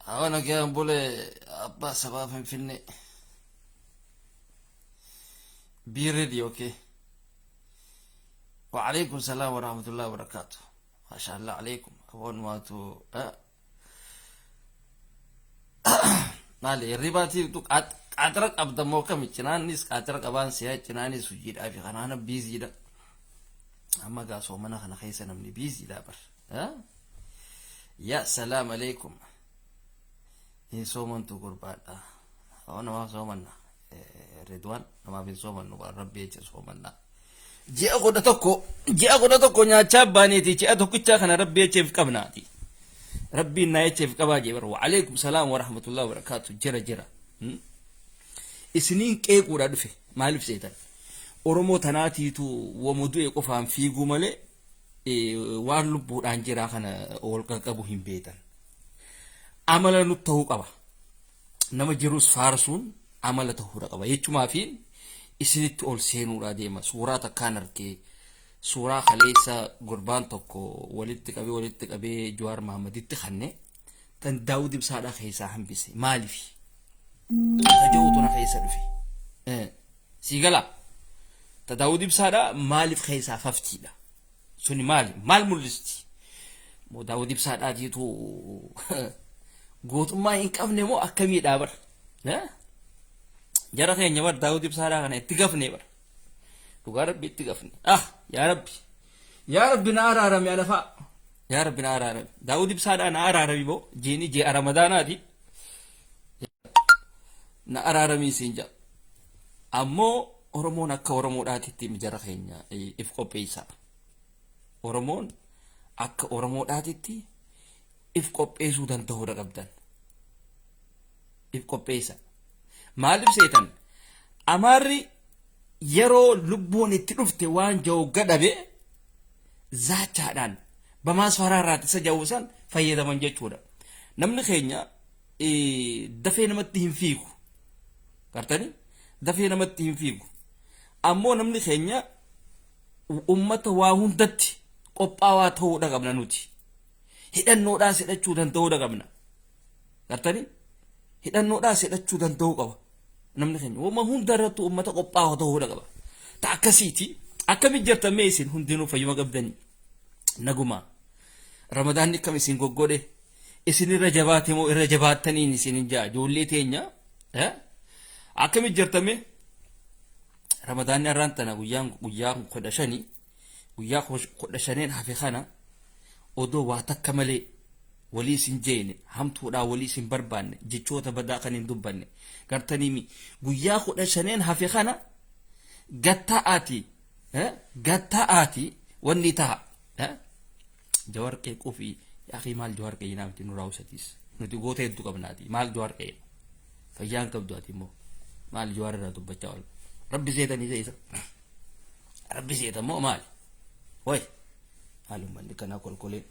Hawa nagaan bule abbaa sabaa Finfinnee. Be ready, okay? Wa alaikum salam wa rahmatullahi wa barakatuh. Masha Allah alaikum. Aboon maatu. Maali hirribaatiif qaatira qabda moo kami cinaanis qaatira qabaan si'a cinaanis hojiidhaa fi kanaana biiziidha. Amma gaa soomana kana keessa namni biiziidha bar. Ya salaam alaikum. Hin soomantu gurbaadha. Hoo namaaf soomanna. Ridwaan namaaf hin soomannu waan rabbi jecha soomanna. Ji'a 11 ji'a 11 nyaachaa baaneeti ji'a tokkichaa kana rabbi jecheef qabnaati. Rabbiin naa jecheef qabaa jee bara. Wa'alaikum salaam wa rahmatullahi wa barakaatu jira jira. Isiniin qeequudha dhufe maaliif seetan? Oromoo tanaatiitu wama du'e qofaan fiiguu malee waan lubbuudhaan jiraa kana wal qaqqabu hin beekan. Amala nu ta'uu qaba. Nama jirus faarsuun amala ta'uudha qaba. Jechumaafiin isinitti ol seenuudhaa deema. Suuraa takkaan argee suuraa kaleessa gurbaan tokko walitti qabee walitti qabee Jawaar Mahaammaditti kanne tan Daawud Ibsaadhaa keessaa hambise. Maaliif? Taja'uutu na keessa dhufe. Sii galaa? Ta Daawud Ibsaadhaa maaliif keessaa faftiidha? Suni maali? Maal mul'isti? Moo Daawud Ibsaadhaatiitu gootummaa hin qabne moo akkamiidhaa bar? Jara keenya bar Daawud Ibsaadhaa kana itti gafne bar. Dhugaa Rabbi itti gafne. Ah yaa Rabbi. Yaa Rabbi na araarami alafaa. Yaa Rabbi na araarami. Daawud Ibsaadhaa na araarami boo jiini ji'a Ramadaanaati. Na araaramii siin jedha. Ammoo Oromoon akka Oromoodhaatitti jara keenya if qopheessa. Oromoon akka Oromoodhaatitti if qopheessuu danda'uudha qabdan. If qopheessa. Maaliif seetan? Amaarri yeroo lubbuun itti dhufte waan ja'u gadhabe zaachaadhaan bamaas faraarraatti isa ja'u san fayyadaman jechuudha. Namni keenya dafee namatti hin fiigu. Gartanii? Dafee namatti hin fiigu. Ammoo namni keenya ummata waa hundatti qophaawaa ta'uudha qabna nuti. Hidhannoodhaas hidhachuu danda'uudha qabna. Gartanii? Hidhannoodhaas hidhachuu danda'uu qaba. Namni keenya wama hunda irrattuu ummata qophaawaa ta'uudha qaba. Ta akkasiiti. Akkamitti jirtan mee isin hundinuu fayyuma qabdanii? Naguma. Ramadaanni akkam isin goggodhe? Isin irra jabaate moo irra jabaattaniin isin hin jaa ijoollee teenya akkamitti jirtame ramadaanni har'aan tana guyyaan guyyaa 15 guyyaa 15n hafe kana odoo waa takka malee walii isin jeene hamtuudhaa walii isin barbaanne jechoota badaa kan hin dubbanne gartaniimi guyyaa 15n hafe kana gatta'aati gatta'aati wanni ta'a. Jawar qeequu fi yaaqii maal Jawar qeeyinaa miti nurraa usatiis nuti goota hedduu qabnaati maal Jawar qeeyina fayyaa hin qabdu ati immoo maal Jawar irraa dubbachaa oolu rabbi seetanii seesa rabbi seeta immoo maali way maal uummanni kanaa kolkoleen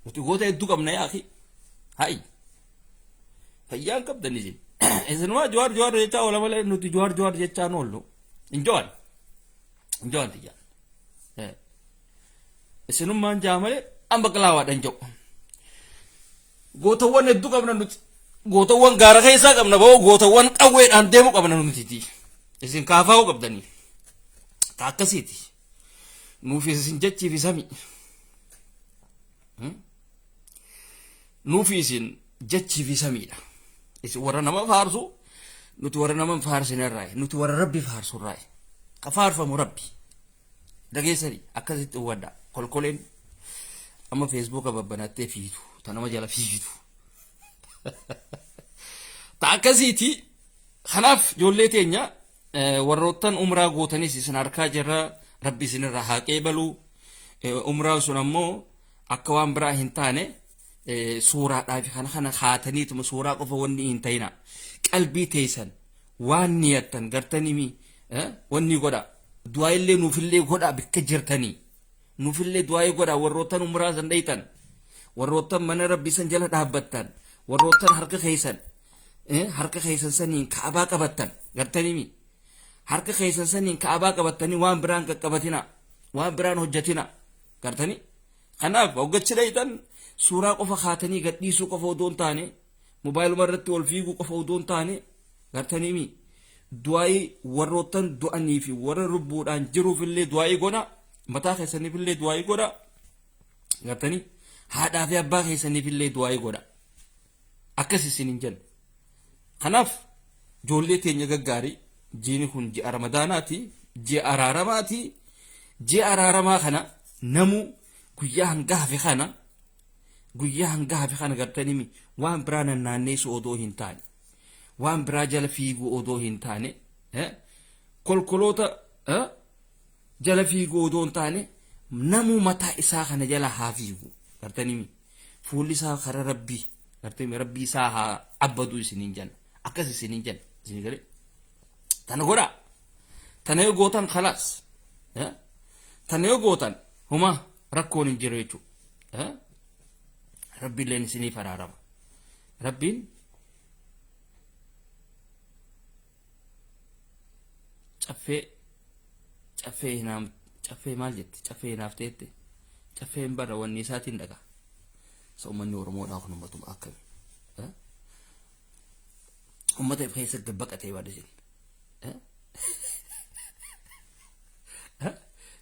nuti goota hedduu qabna yaaqii hayi fayyaa hin qabdan isin isinumaa Jawar Jawar jechaa oola malee nuti Jawar Jawar jechaa hin oollu hin Jawar hin Jawar tiyyaan. Isinummaan jaa malee an baqlaawaadhan jedhu. Gootawwan hedduu qabna nuti. Gootawwan gaara keessaa qabna ba'oo gootawwan qawweedhaan deemu qabna nuti. Isin kaafaa'uu qabdanii. Ta akkasiiti. Nuuf isin jechii fi samii. Nuuf isin jechii fi samiidha. Isin warra nama faarsu nuti warra nama hin faarsine irraa nuti warra rabbi faarsu irraa. Ka faarfamu rabbi. Dhageessani akkasitti hubadha. Kolkoleen amma feesbuuka babbanattee fiitu ta nama jala fiigitu. Ta akkasiiti. Kanaaf ijoollee teenya warroottan umraa gootanis isin harkaa jirra rabbi isinirraa haa qeebalu. Umraan sun ammoo akka waan biraa hin taane suuraadhaa fi kana kana kaataniituma suuraa qofa wanni hin ta'ina. Qalbii teessan waan niyattan gartanii wanni godha. Du'aa illee nuufillee godhaa bikka jirtanii. Nuufillee du'aa godhaa warroottan umraa san dhaytan. Warroottan mana rabbii san jala dhaabbattan. Warroottan harka keessan harka keessan saniin ka'abaa qabattan gartanii harka keessan saniin ka'abaa qabattanii waan biraan qaqqabatina waan biraan hojjatina gartanii. Kanaaf hoggachi dhaytan suuraa qofa kaatanii gadhiisuu qofa odoo hin taane Mobaayiluma irratti ol fiiguu qofa odoo hin taane, gartaniimi, du'aa'ii warroottan du'anii fi warra lubbuudhaan jiruuf illee du'aa'ii godha, mataa keessaniif illee du'aa'ii godha, gartanii, haadhaa fi abbaa keessaniif illee du'aa'ii godha. Akkas isin hin jenna. Kanaaf ijoollee teenya gaggaarii, jiini kun ji'a Ramadaanaati, ji'a araaramaati. Ji'a araaramaa kana namuu guyyaa hanga hafe kana, guyyaa hanga hafe kana, gartanii, waan biraa nannaanneessu odoo hin taane, waan biraa jala fiiguu odoo hin taane, kolkoloota jala fiiguu odoo hin taane, namuu mataa isaa kana jala haa fiigu. Gartanii, fuulli isaa karaa Rabbii, gartanii, Rabbii isaa haa abbaduu isiniin jenna. Akkas isiniin jenna. Isin galee tana godhaa. Tana yoo gootan, khalaas, tana yoo gootan huma rakkoon hin jiru jechuudha. Rabbiilleen isiniif araarama. Rabbiin caffee caffee hinaam caffee maal jetti, caffee hinaafteette, caffee hin barra wanni isaatiin dhagaa. Isa uummanni Oromoodhaa kun uummatuma akkami? Uummata if keessa gabbaqatee baadhisin.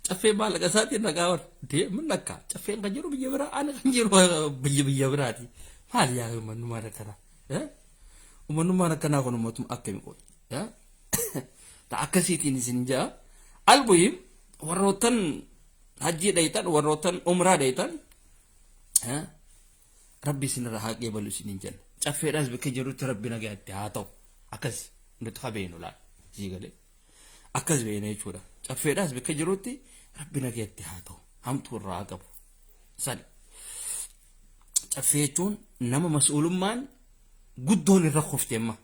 Caffee maallaqa isaatiin dhagaa war deemin lakka caffeen kan jiru biyya biraa, ani kan jiru biyya biraati. Maal yaa uummanummaan akkanaa? Uummanummaan akkanaa kun uummatuma akkami qoy? Ta akkasiitiin isin ja'a. Albuhim, warroottan hajjii dhaytan, warroottan umraa dhaytan, Rabbi isinirra haa qeebalu isiniin jenna. Caffeedhaas bakka jirutti Rabbi nagaatti haa ta'u. Akkas nuti qabeenu laal. Sii galee. Akkas beena jechuudha. Caffeedhaas bakka jirutti Rabbi nagaatti haa ta'u. Hamtuu irraa haa qabu. Sani. Caffee jechuun nama mas'uulummaan guddoon irra kufte amma.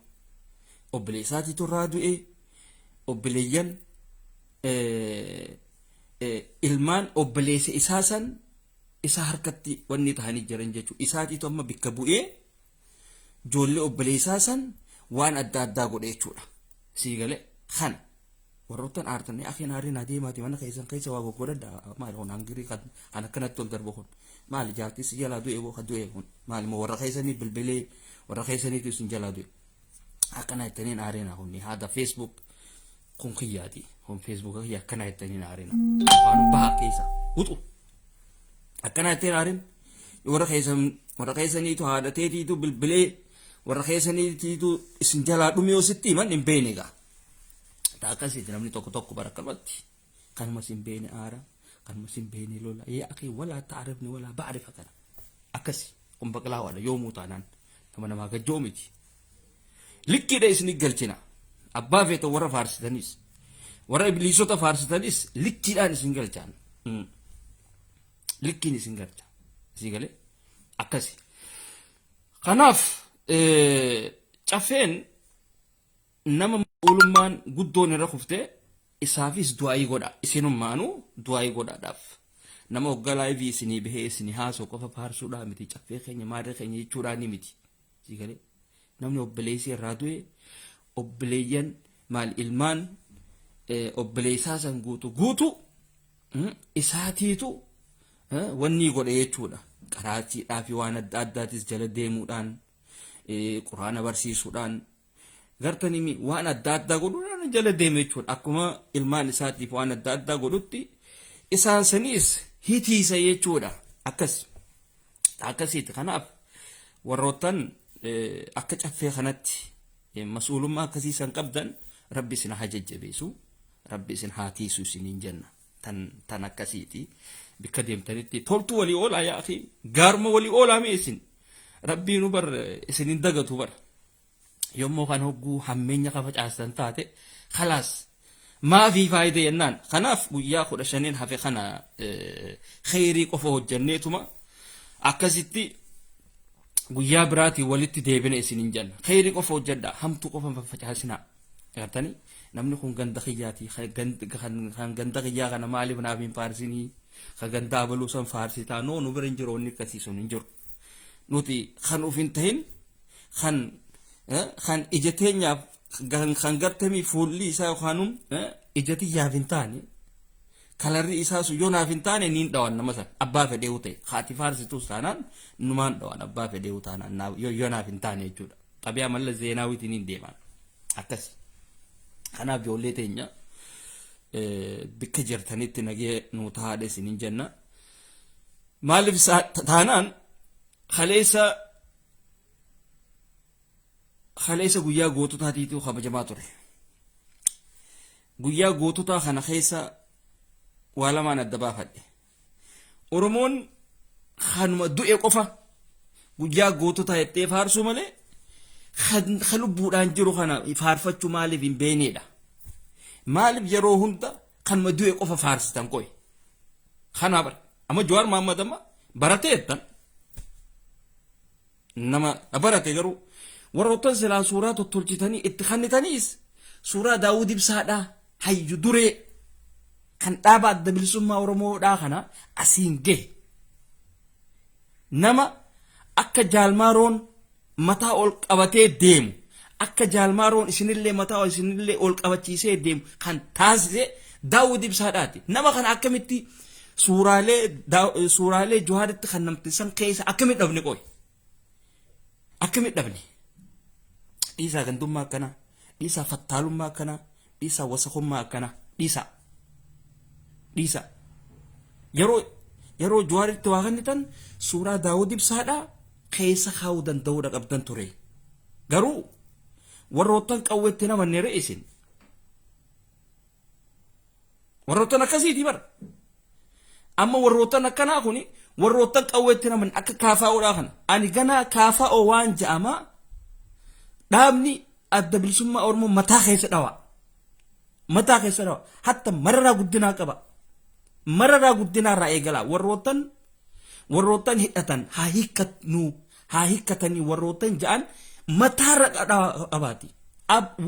Obboleessaatiitu irraa du'e. Obboleeyyan ilmaan obboleessa isaa san isa harkatti wanni tahanii jiran jechuudha. Isaatiitu amma bikka bu'ee ijoollee obboleessaa san waan adda addaa godhe jechuudha. Sii galee kana warroottan aartanii akeen aariin adeemaati, mana keessan keessa waa goggodhadha. Maali kun hangirii kan akkanatti ol darbu kun? Maali, jaartii si jalaa du'e boo? Ka du'e kun maali moo warra keessanii bilbilee warra keessaniitu isin jalaa du'e akkana jettaniin aariina? Kun haada Facebook kun kiyyaati, kun Facebook kiyya. Akkana jettaniin aariina, afaan baha keessa huxu akkana jetteen aarin. Warra keessan, warra keessaniitu haadha teetiitu bilbilee, warra keessaniitiitu isin jalaa dhume yoo sitti himan hin beekne egaa. Ta akkasiiti, namni tokko tokko bara akkanumatti kanuma sin beekne aara, kanuma sin beekne lola. Yaa akii, walaa ta'arifni walaa ba'rifa kana akkasi kun baqlaawaadha. Yoomuu taanaan nama namaa gajjoo miti. Likkiidha isin galchina. Abbaa feetan warra faarsitanis, warra ibliisota faarsitanis, likkiidhaan isin galchaan. Likkiin isin galcha. Isii galee akkasi. Kanaaf caffeen nama mas'uulummaan guddoon irra kuftee, isaafis du'aayii godha. Isinummaanuu du'aayii godhaadhaaf. Nama hoggaa live isinii bahee isinii haasoo qofa faarsuudhaa miti, caffee keenya maarree keenya jechuudhaa ni miti. Sii galee namni obboleessi irraa du'e, obboleeyyan maal ilmaan obboleessaa san guutu guutu isaatiitu wanni godhe jechuudha. Qaraatiidhaa fi waan adda addaatis jala deemuudhaan, quraana barsiisuudhaan, gartanii, waan adda addaa godhuudhaan jala deeme jechuudha. Akkuma ilmaan isaatiif waan adda addaa godhutti isaan saniis hitiisa jechuudha. Akkas akkasiiti. Kanaaf warroottan akka caffee kanatti mas'uulummaa akkasii san qabdan, Rabbi isin haa jajjabeessu, Rabbi isin haa tiisu isiniin jenna. Tan akkasiiti. Bikka deemtanitti toltu walii oolaa, yaa akhi, gaaruma walii oolaa. Mee isin Rabbiinu bar isin hin dagatu bar. Yommuu kan hogguu hammeenya ka facaastan taate, khalaas, maafii faayida jennaan. Kanaaf guyyaa 15n hafe kana kheyrii qofa hojjanneetuma akkasitti guyyaa biraatiin walitti deebina isinin jenna. Kheyrii qofa hojjadha, hamtuu qofa hin facaasinaa. Agartanii, namni kun ganda kiyyaati, kan ganda kiyyaa kana maaliif naaf hin faarsinii, kan ganda abaluu san faarsitaa? Noo, nu bira hin jiru, wanni akkasii sun hin jiru. Nuti kan uf hin tahin, kan ija teenyaaf, kan gartamii fuulli isaa yookaanum ija tiyyaaf hin taane, Kalarri isaa sun yoo naaf hin taane niin dhawan nama san abbaa fedheewu ta'e haati faarsitus taanaan numaan dhawan abbaa fedheewu taanaan yoo naaf hin taane jechuudha. Xabiyaa Mallas Zeenaawiitiin hin deeman akkasi. Kanaaf ijoollee teenya bikka jirtanitti nagee nuu tahaadha isiniin jenna. Maaliif taanaan kaleessa guyyaa goototaatiitu kabajamaa ture. Guyyaa goototaa kana keessa waa lamaan adda baafadhe. Oromoon kanuma du'e qofa guyyaa goototaa jettee faarsuu malee kan lubbuudhaan jiru kana faarfachuu maaliif hin beeknedha. Maaliif yeroo hunda kanuma du'e qofa faarsitan qoy. Kanaa bara. Amma Jawaar Mahaammad amma baratee jettan. Nama barate garuu warroottan silaa suuraa tottolchitanii itti kennitaniis suuraa Daawud Ibsaadhaa hayyu duree kan dhaaba adda bilisummaa Oromoodhaa kana asiin gahe. Nama akka Jaalmaaroon mataa ol qabatee deemu akka Jaalmaaroon isinillee mataa isinillee ol qabachiisee deemu kan taasise Daawud Ibsaadhaati. Nama kana akkamitti suuraalee Jawaaritti kan namti san keessa akkamitti dhabne qoy? Akkamitti dhabne? Dhiisaa gandummaa akkanaa, dhiisaa fattaalummaa akkanaa, dhiisaa wasakummaa akkanaa, dhiisaa. Dhiisaa. Yeroo Jawaaritti waa kennitan suuraa Daawud Ibsaadhaa keessa kaa'uu danda'uudha qabdan ture. Garuu warroottan qawweetti namanne re'e isin. Warroottan akkasiiti bara. Amma warroottan akkanaa kuni warroottan qawweetti naman akka kaafaa'oodhaa kana. Ani ganaa kaafaa'oo waan ja'amaa dhaabni adda bilisummaa Oromoo mataa keessa dhawa. Mataa keessa dhawa. Hatta mararaa guddinaa qaba. Mararaa guddinaa irraa eegalaa. Warroottan hidhatan haa hiikkatnu haa hiikkatanii warroottan ja'an mataarra qabaati.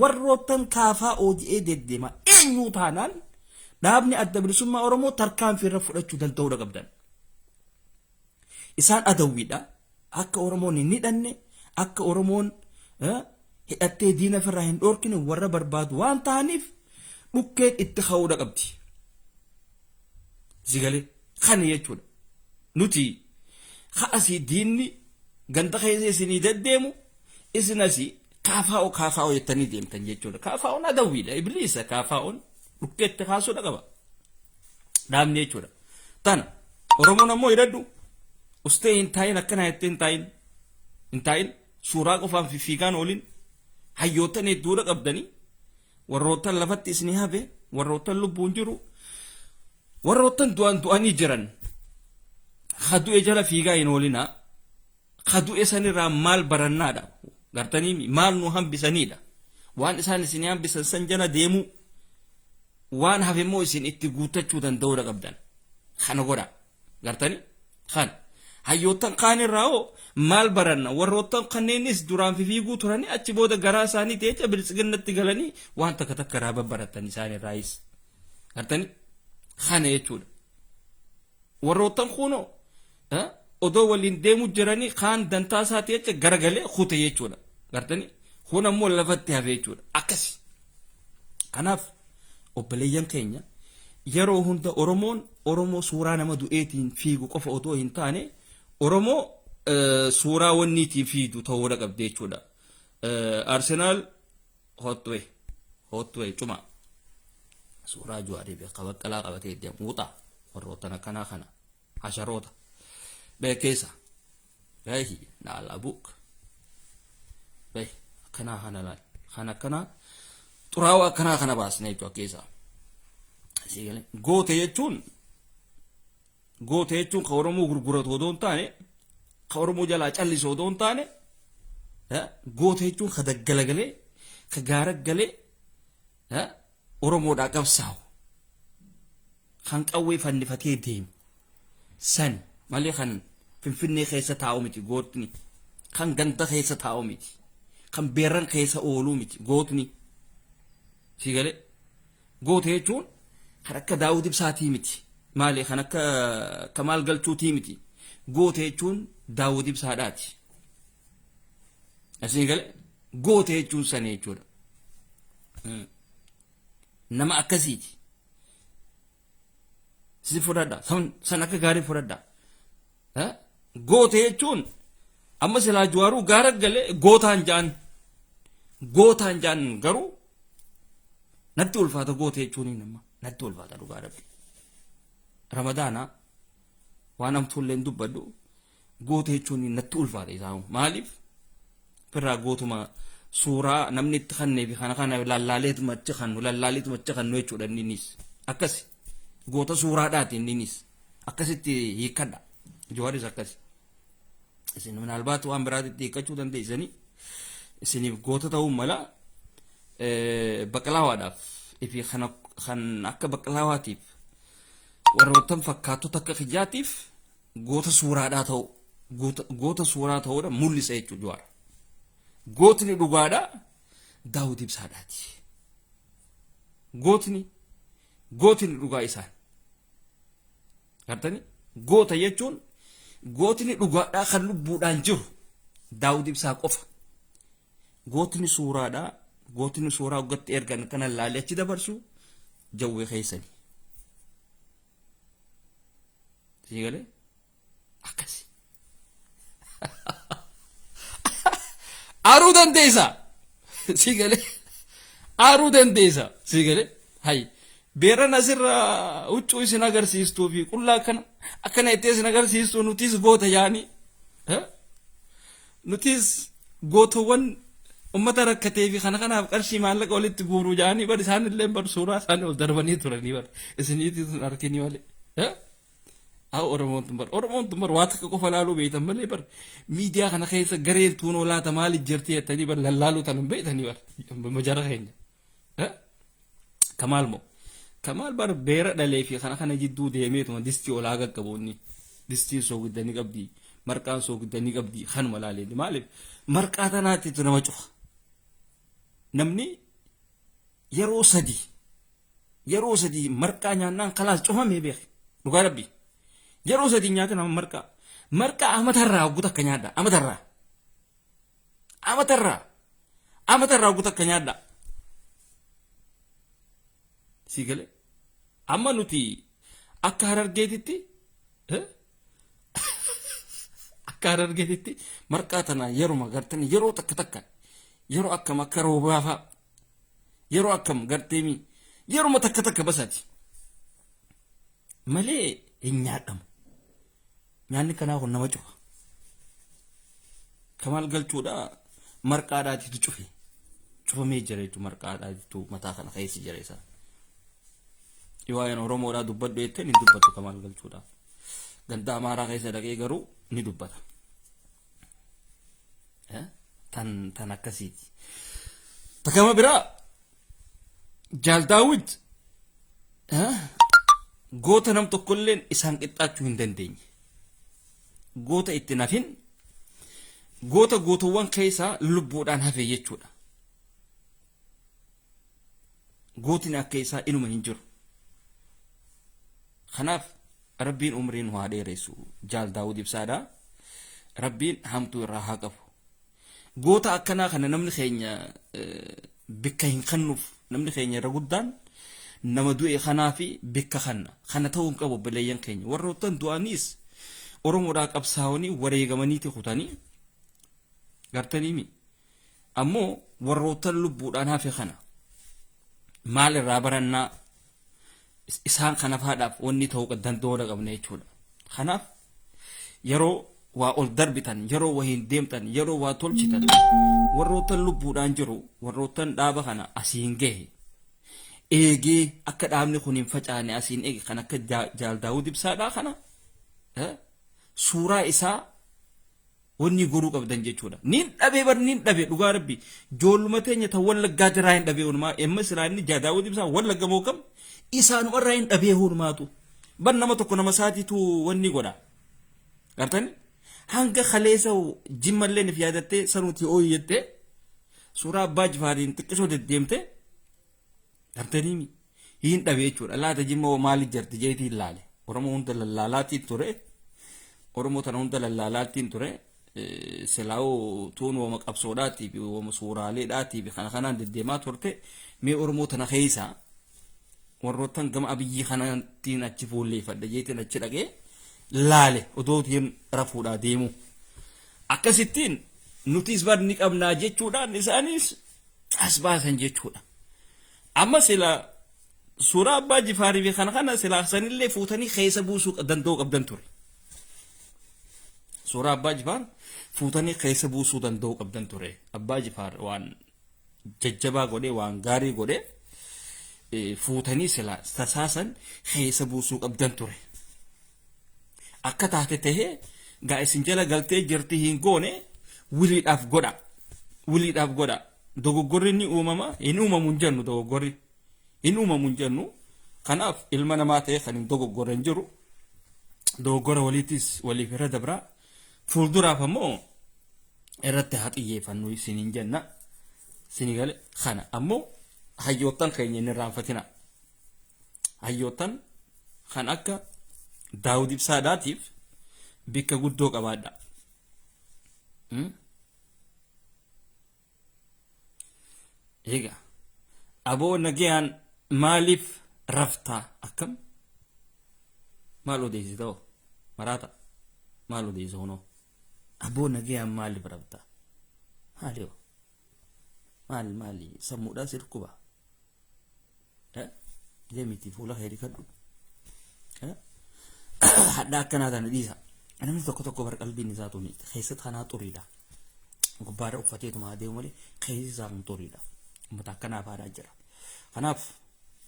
Warroottan kaafaa ODA deddeema eenyuu taanaan dhaabni adda bilisummaa Oromoo tarkaanfii irra fudhachuu danda'uudha qabdan. Isaan adawwiidha. Akka Oromoon hin hidhanne, akka Oromoon hidhattee diina ofirraa hin dhoorkine warra barbaadu waan ta'aniif dhukkeen itti ka'uudha qabdi. Sigalee kana jechuudha. Nuti asii diinni ganda keessa isinii deddeemu isin asii kaafaa'oo kaafaa'oo jettanii deemtan jechuudha. Kaafaa'oon adawwiidha. Ibliisa kaafaa'oon dhukkeetti kaasuudha qaba. Dhaabni jechuudha. Tana Oromoon ammoo hidhadhu ustee hin taa'in akkana jettee hin taa'in hin taa'in suuraa qofaan fiffiigaan oolin hayyoottan hedduudha qabdanii warroottan lafatti isinii hafe warroottan lubbuun jiru warroottan du'an du'anii jiran ka du'e jala fiigaa hin oolinaa ka du'e sanirraa maal barannaadha gartanii maal nu hambisaniidha waan isaan isinii hambisan san jala deemuu waan hafe immoo isin itti guuttachuu danda'uudha qabdan kana godha gartanii kan hayyoottan kaanirraa hoo maal baranna warroottan kanneenis duraan fifiiguu turanii achi booda garaa isaanii teecha biltsiginnatti galanii waan takka takka irraa babbaratan isaan irraayis gartanii kana jechuudha warroottan kunoo odoo waliin deemuu jiranii kaan dantaa isaati jecha garagalee kute jechuudha gartanii kun ammoo lafatti hafe jechuudha akkasi. Kanaaf obboleeyyan keenya yeroo hunda Oromoon Oromoo suuraa nama du'eetiin fiigu qofa otoo hin taane Oromoo suuraa wanniitiin fiigu ta'uudha qabdi jechuudha. Arsenaal hotwe hotwe cuma suuraa Juwaarii beeka Baqqalaa qabatee deemu wuxa warroottan akkanaa kana hasharoota beekeessa beehi naala buk beeh akkanaa kana laal kan akkanaa xuraawaa akkanaa kana baasne jechuudha keessaa. Goote jechuun goote jechuun ka Oromoo gurguratu odoo hin taane ka Oromoo jalaa callisu odoo hin taane goote jechuun ka daggala galee ka gaara galee Oromoodhaa qabsaa'u kan qawwee fannifatee deemu san malee kan Finfinnee keessa taa'u miti gootni kan ganda keessa taa'u miti kan beerran keessa ooluu miti gootni si galee goote jechuun kan akka Daawud Ibsaatii miti maali kan akka Kamaal Galchuutii miti goote jechuun Daawud Ibsaadhaati asii galee goote jechuun sani jechuudha. Nama akkasiiti. Si fudhadha. San akka gaarii fudhadha. Goota jechuun amma silaa Jawaaruu gaara galee gootaan ja'an. Gootaan ja'an garuu natti ulfaata goota jechuun nama natti ulfaata dhugaa rabbi. Ramadaana waan hamtuullee hin dubbadhu goota jechuun natti ulfaata isaa maaliif firraa gootuma suuraa namni itti kannee fi kana kana lallaaleetuma achi kannu lallaaleetuma achi kannu jechuudha inninis akkasi goota suuraadhaati inninis akkasitti hiikkadha Jawaaris akkasi isin minaalbaat waan biraatitti hiikkachuu dandeessanii isiniif goota ta'uu mala baqalaawaadhaaf ifi kana kan akka baqalaawaatiif warroottan fakkaattota akka kiyyaatiif goota suuraadhaa ta'u goota suuraa ta'uudha mul'isa jechuudha Jawaar. Gootni dhugaadha Daawud Ibsaadhaati. Gootni gootni dhugaa isaan. Gartani goota jechuun gootni dhugaadhaa kan lubbuudhaan jiru Daawud Ibsaa qofa. Gootni suuraadhaa gootni suuraa hoggatti ergan kana laalee achi dabarsu jawwee keessani. Sii galee akkasi. Aaruu dandeessa. Sii galee aaruu dandeessa. Sii galee hayi beeran asirra huccuu isin agarsiistuu fi qullaa akkana akkana itti isin agarsiistuu nutis goota yaani. Nutis gootowwan ummata rakkatee fi kana kanaaf qarshii maallaqa walitti guuruu jedhanii bar isaan illee bar suuraa isaanii ol darbanii turanii bar isiniitii sun arginii malee. Haa Oromoon tun bar Oromoon tun bar waa takka qofa laaluu beektan malee bar miidiyaa kana keessa gareen tuunoo laata maali jirti jettanii bar lallaaluu tan hin beektanii bar majara keenya. Kamaal moo Kamaal bar beera dhalee fi kana kana jidduu deemeetuma distii olaa qaqqabu inni distiin soogidda ni qabdi marqaan soogidda ni qabdi kanuma laalee maaliif marqaa tanaatti nama cufa namni yeroo sadi yeroo sadi marqaa nyaannaan kalaas cufamee beeke dhugaa rabbi yeroo sadi nyaata nama marqaa marqaa amatarraa hogguu takka nyaadha amatarraa Amatarraa amatarraa hogguu takka nyaadhaa. Sii galee amma nuti akka harargeetitti akka harargeetitti marqaa tana yeruma gartanii yeroo takka takka yeroo akkam akka roobaa fa'a yeroo akkam garteemi yeruma takka takka basaati malee hin nyaadhamu. Nyaanni kanaa kun nama cufa. Kamaal galchuudha marqaadhaatitu cufe. Cufamee jira jechuudha marqaadhaatitu mataa kana keessa jira isaa. Waa'een Oromoodhaa dubbadhu jetteen hin dubbatu kamaal galchuudhaaf. Ganda Amaaraa keessa dhaqee garuu ni dubbata. Tan tan akkasiiti. Takama biraa Jaal Daawit goota nam tokkolleen isaan qixxaachuu hin dandeenye. Goota itti nafin goota gootowwan keessaa lubbuudhaan hafe jechuudha. Gootni akka isaa inuma hin jiru. Kanaaf Rabbiin umrii nu haa dheeressu Jaal Daawud Ibsaadha. Rabbiin hamtuu irraa haa qabu. Goota akkanaa kana namni keenya bikka hin kennuuf namni keenya irra guddaan nama du'e kanaa fi bikka kanna kana ta'uu hin qabu obboleeyyan keenya warroottan du'aniis Oromoodhaa qabsaa'anii wareegamaniiti kutanii gartaniimi ammoo warroottan lubbuudhaan hafe kana maal irraa barannaa isaan kana faadhaaf wanni ta'uu danda'uu qabna jechuudha. Kanaaf yeroo waa ol darbitan, yeroo wahiin deemtan, yeroo waa tolchitan warroottan lubbuudhaan jiru, warroottan dhaaba kana asiin gahe eegee akka dhaabni kun hin facaane asiin eege kan akka Jaal Daawud Ibsaadhaa kana suuraa isaa wanni godhuu qabdan jechuudha. Niin dhabee bar niin dhabe dhugaa rabbi. Joolluma teenya ta wallaggaa jiraa hin dhabee onumaa. Emma silaa inni Daawud Ibsaa wallagga moo kam isaanuma irraa hin dhabee onumaatu. Bar nama tokko nama isaatiitu wanni godha. Gartani? Hanga kaleessa jimmallee nif yaadattee sanuuti ooyi jettee suuraa abbaa jifaariin xiqqisoo deddeemte gartanii hin dhabe jechuudha. Laata jimma hoo maali jarti jeetii hin laale. Oromoo hunda lallaalaatiin ture. Oromoo tana hunda lallaalaatiin ture. Silaa'uu tuun wooma qabsoodhaatii fi wooma suuraaleedhaatii fi kana kanaan deddeemaa turte. Mee Oromoo tana keessa Warroottan gama Abiyyii kanattiin achi fuulleeffadha jeetiin achi dhaqee laale odootiin rafuudhaa deemu. Akkasittiin nutis bar ni qabnaa jechuudhaan isaanis as baasan jechuudha. Amma sila suuraa Abbaa Jifaarii fi kana kana silaa sanillee fuutanii keessa buusuu danda'uu qabdan ture. Suuraa Abbaa Jifaar fuutanii keessa buusuu danda'uu qabdan ture. Abbaa Jifaar waan jajjabaa godhee, waan gaarii godhee, fuutanii sila tasaasan keessa buusuu qabdan ture. Akka taate tahee gaa isin jala galtee jirti hin goone, wiliidhaaf godha. Wiliidhaaf godha. Dogoggorri ni uumama, hin uumamu hin jennu, dogoggorri hin uumamu hin jennu. Kanaaf ilma namaa ta'e kan hin dogoggorre hin jiru. Dogoggora waliitis waliif irra dabra. Fuulduraaf ammoo irratti haa xiyyeeffannu isiniin jenna. Isinii gale kana ammoo hayyoottan keenya hin irraanfatina. Hayyoottan kan akka Daawud Ibsaadhaatiif bikka guddoo qabaadha. Egaa aboo nagayaan maaliif raftaa? Akkam, maal odeessita? Hoo maraata, maal odeessa hunoo? Aboo nagayaan maaliif raftaa? Maali hoo, maal maali sammuudhaa si dhukkuba? Deemiti fuula kee dhiqadhu. Hadhaa akkanaa tana dhiisa. Namni tokko tokko bar qalbiin isaa tuni keessatti kanaa xuriidha. Gubbaarra uffateetuma adeemu malee keessi isaa kun xuriidha. Uummata akkanaa faadhaa jira. Kanaaf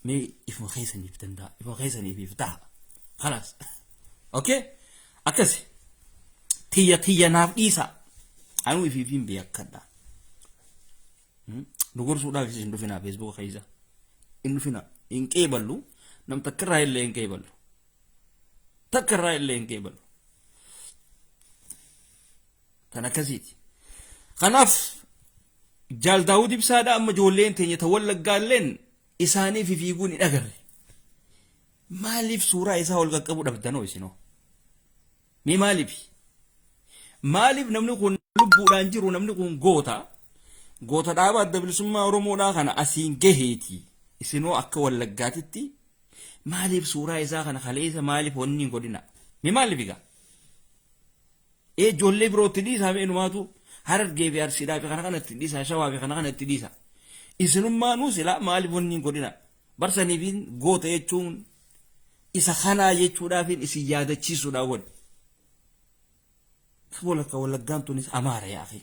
mee ifuma keessaniif danda'a. Ifuma keessaniif if ta'a. Kalaas. Okay? Akkasi. Tiyya tiyya naaf dhiisa. Anuu ifiifiin beekadha. Nu gorsuudhaafis hin dhufinaa Feesbuuka keessa. Hin dhufinaa. Hin qeeballu. Nam takka irraa illee hin qeeballu. Takka irraa illee hin qeeballu. Kan akkasiiti. Kanaaf Jaal Daawud Ibsaadha, amma ijoolleen teenya ta Wallaggaa illeen isaaniif fiiguun hin agarre. Maaliif suuraa isaa ol qaqqabu dhabdanoo isinoo? Mee maaliif? Maaliif namni kun lubbuudhaan jiru, namni kun goota, goota dhaaba Adda Bilisummaa Oromoodhaa kana asiin gaheeti. Isinoo akka Wallaggaatitti maaliif suuraa isaa kana kaleessa maaliif wanni hin godhina? Mee maaliif egaa? Ee, ijoollee birootti dhiisaa, mee inumaatu Harargee fi Arsiidhaa fi kana kanatti dhiisaa, Shawaa fi kana kanatti dhiisaa. Isinummaanuu silaa maaliif wanni hin godhina? Barsanii fi goota jechuun isa kanaa jechuudhaafin isin yaadachiisuudhaa godhe. Walakka Wallaggaan tunis Amaara yaa akhi.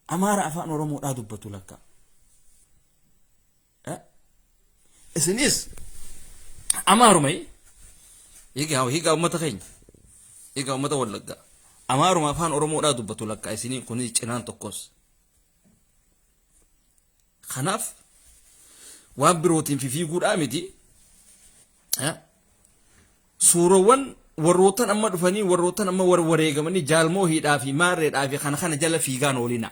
Amaara afaan Oromoodhaa dubbatu lakka. Isinis Amaaruma. Egaa egaa uummata keenya. Egaa uummata Wallaggaa. Amaaruma afaan Oromoodhaa dubbatu lakka isinii kunis cinaan tokkos. Kanaaf waan birootiin fifiiguudhaa miti. Suurawwan warroottan amma dhufanii, warroottan amma warwareegamanii, jaalmoo hidhaa fi maarreedhaa fi kana kana jala fiigaan oolina.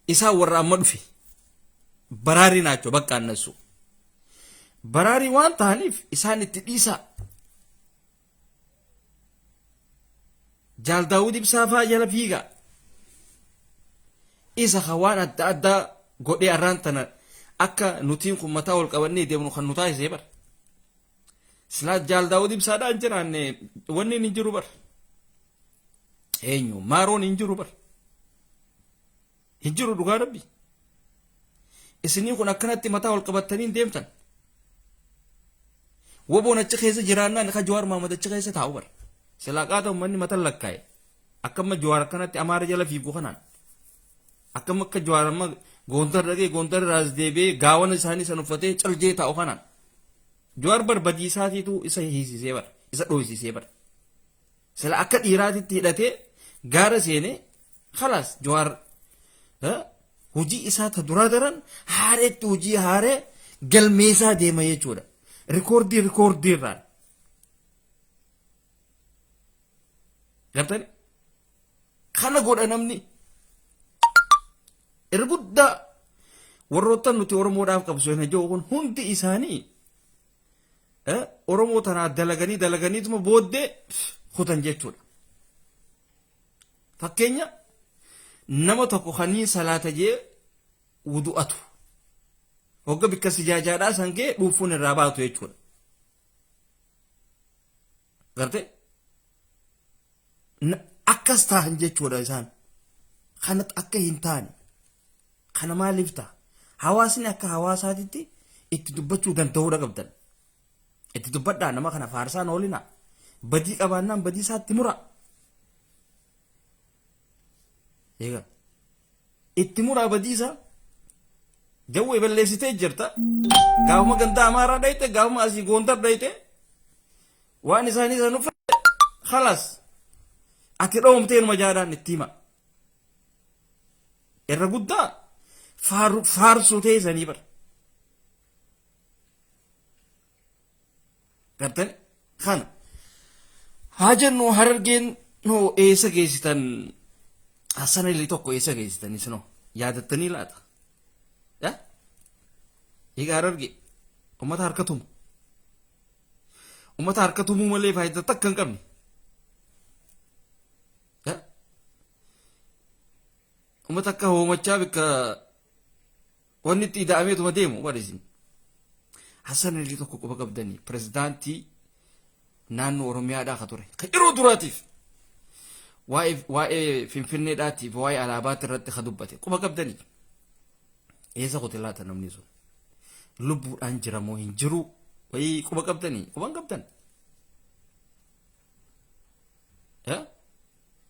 Isaan warra amma dhufe baraarii naachoo bakka annassu. Baraarii waan ta'aniif isaan itti dhiisaa. Jaal Daawud Ibsaa fa'aa jala fiigaa. Isa ka waan adda addaa godhee arraan tana akka nutiin kun mataa ol qabannee deemnu kan nu taasisee bar. Silaa Jaal Daawud Ibsaadhaan jiraanne wanni hin jiru bar. Eenyu maaroon hin jiru bar. Hin jiru, dhugaa rabbi. Isinii kun akkanatti mataa ol qabattanii hin deemtan. Woboon achi keessa jiraannaan ka Jawaar Mahammad achi keessa taa'u bar. Silaa qaata uummanni mata lakkaa'e. Akkamma Jawaar akkanatti Amaara jala fiigu kanaan. Akkam akka Jawaar amma Goondar dhaqee, Goondar irraas deebi'ee gaawana isaanii san uffatee caljee taa'u kanaan. Jawaar bar badii isaatiitu isa hiisisee bar. Isa dhooysisee bar. Sila akka dhiiraatitti hidhatee gaara seenee, khalaas, Jawaar hojii isaa ta duraa daran haareetti hojii haaree galmeessaa deema jechuudha. Rikoordii rikoordii irraan. Gartani? Kana godha namni. Irra guddaa warroottan nuti Oromoodhaaf qabsoo hin jiru kun hundi isaanii Oromoo tanaa dalaganii dalaganiituma booddee kutan jechuudha. Fakkeenya nama tokko kaniin salaata jee wudu'atu. Hogga bikka sijaajaadhaa san ga'e dhuufuun irraa baatu jechuudha. Gartee? Akkas ta'an jechuudha isaan. Kanatti akka hin taane. Kana maaliif ta'a? Hawaasni akka hawaasaatitti itti dubbachuu danda'uudha qabdan. Itti dubbadhaa, nama kana faarsaan oolinaa. Badii qabaannaan badii isaatti muraa. Egaa itti muraa badii isaa. Jawwee balleessitee jirta. Gaafuma gandaa Amaaraa dhayite, gaafuma asii Goondar dhayite, waan isaanii san uffate, khalaas. Ati dhoomtee numa jaadhaan itti hima. Irra guddaa faarsuu teessanii bara. Gartani kana haa jennu, Harargeen noo eessa geessitan? Hassan Alii tokko eessa geessitan isinoo yaadattanii laata? Egaa Harargee ummata harka tumu. Ummata harka tumuu malee faayidaa takka hin qabne. Ummata akka hoomachaa bikka wanni itti ida'ameetuma deemu barisin. Hassan Alii tokko quba qabdanii, pirezidaantii naannoo Oromiyaadhaa ka ture. Ka yeroo duraatiif waa'ee Finfinneedhaatiif waa'ee alaabaatti irratti ka dubbate quba qabdanii. Eessa kote laata namni sun? Lubbuudhaan jira moo hin jiru? Wayii quba qabdanii? Quba hin qabdan?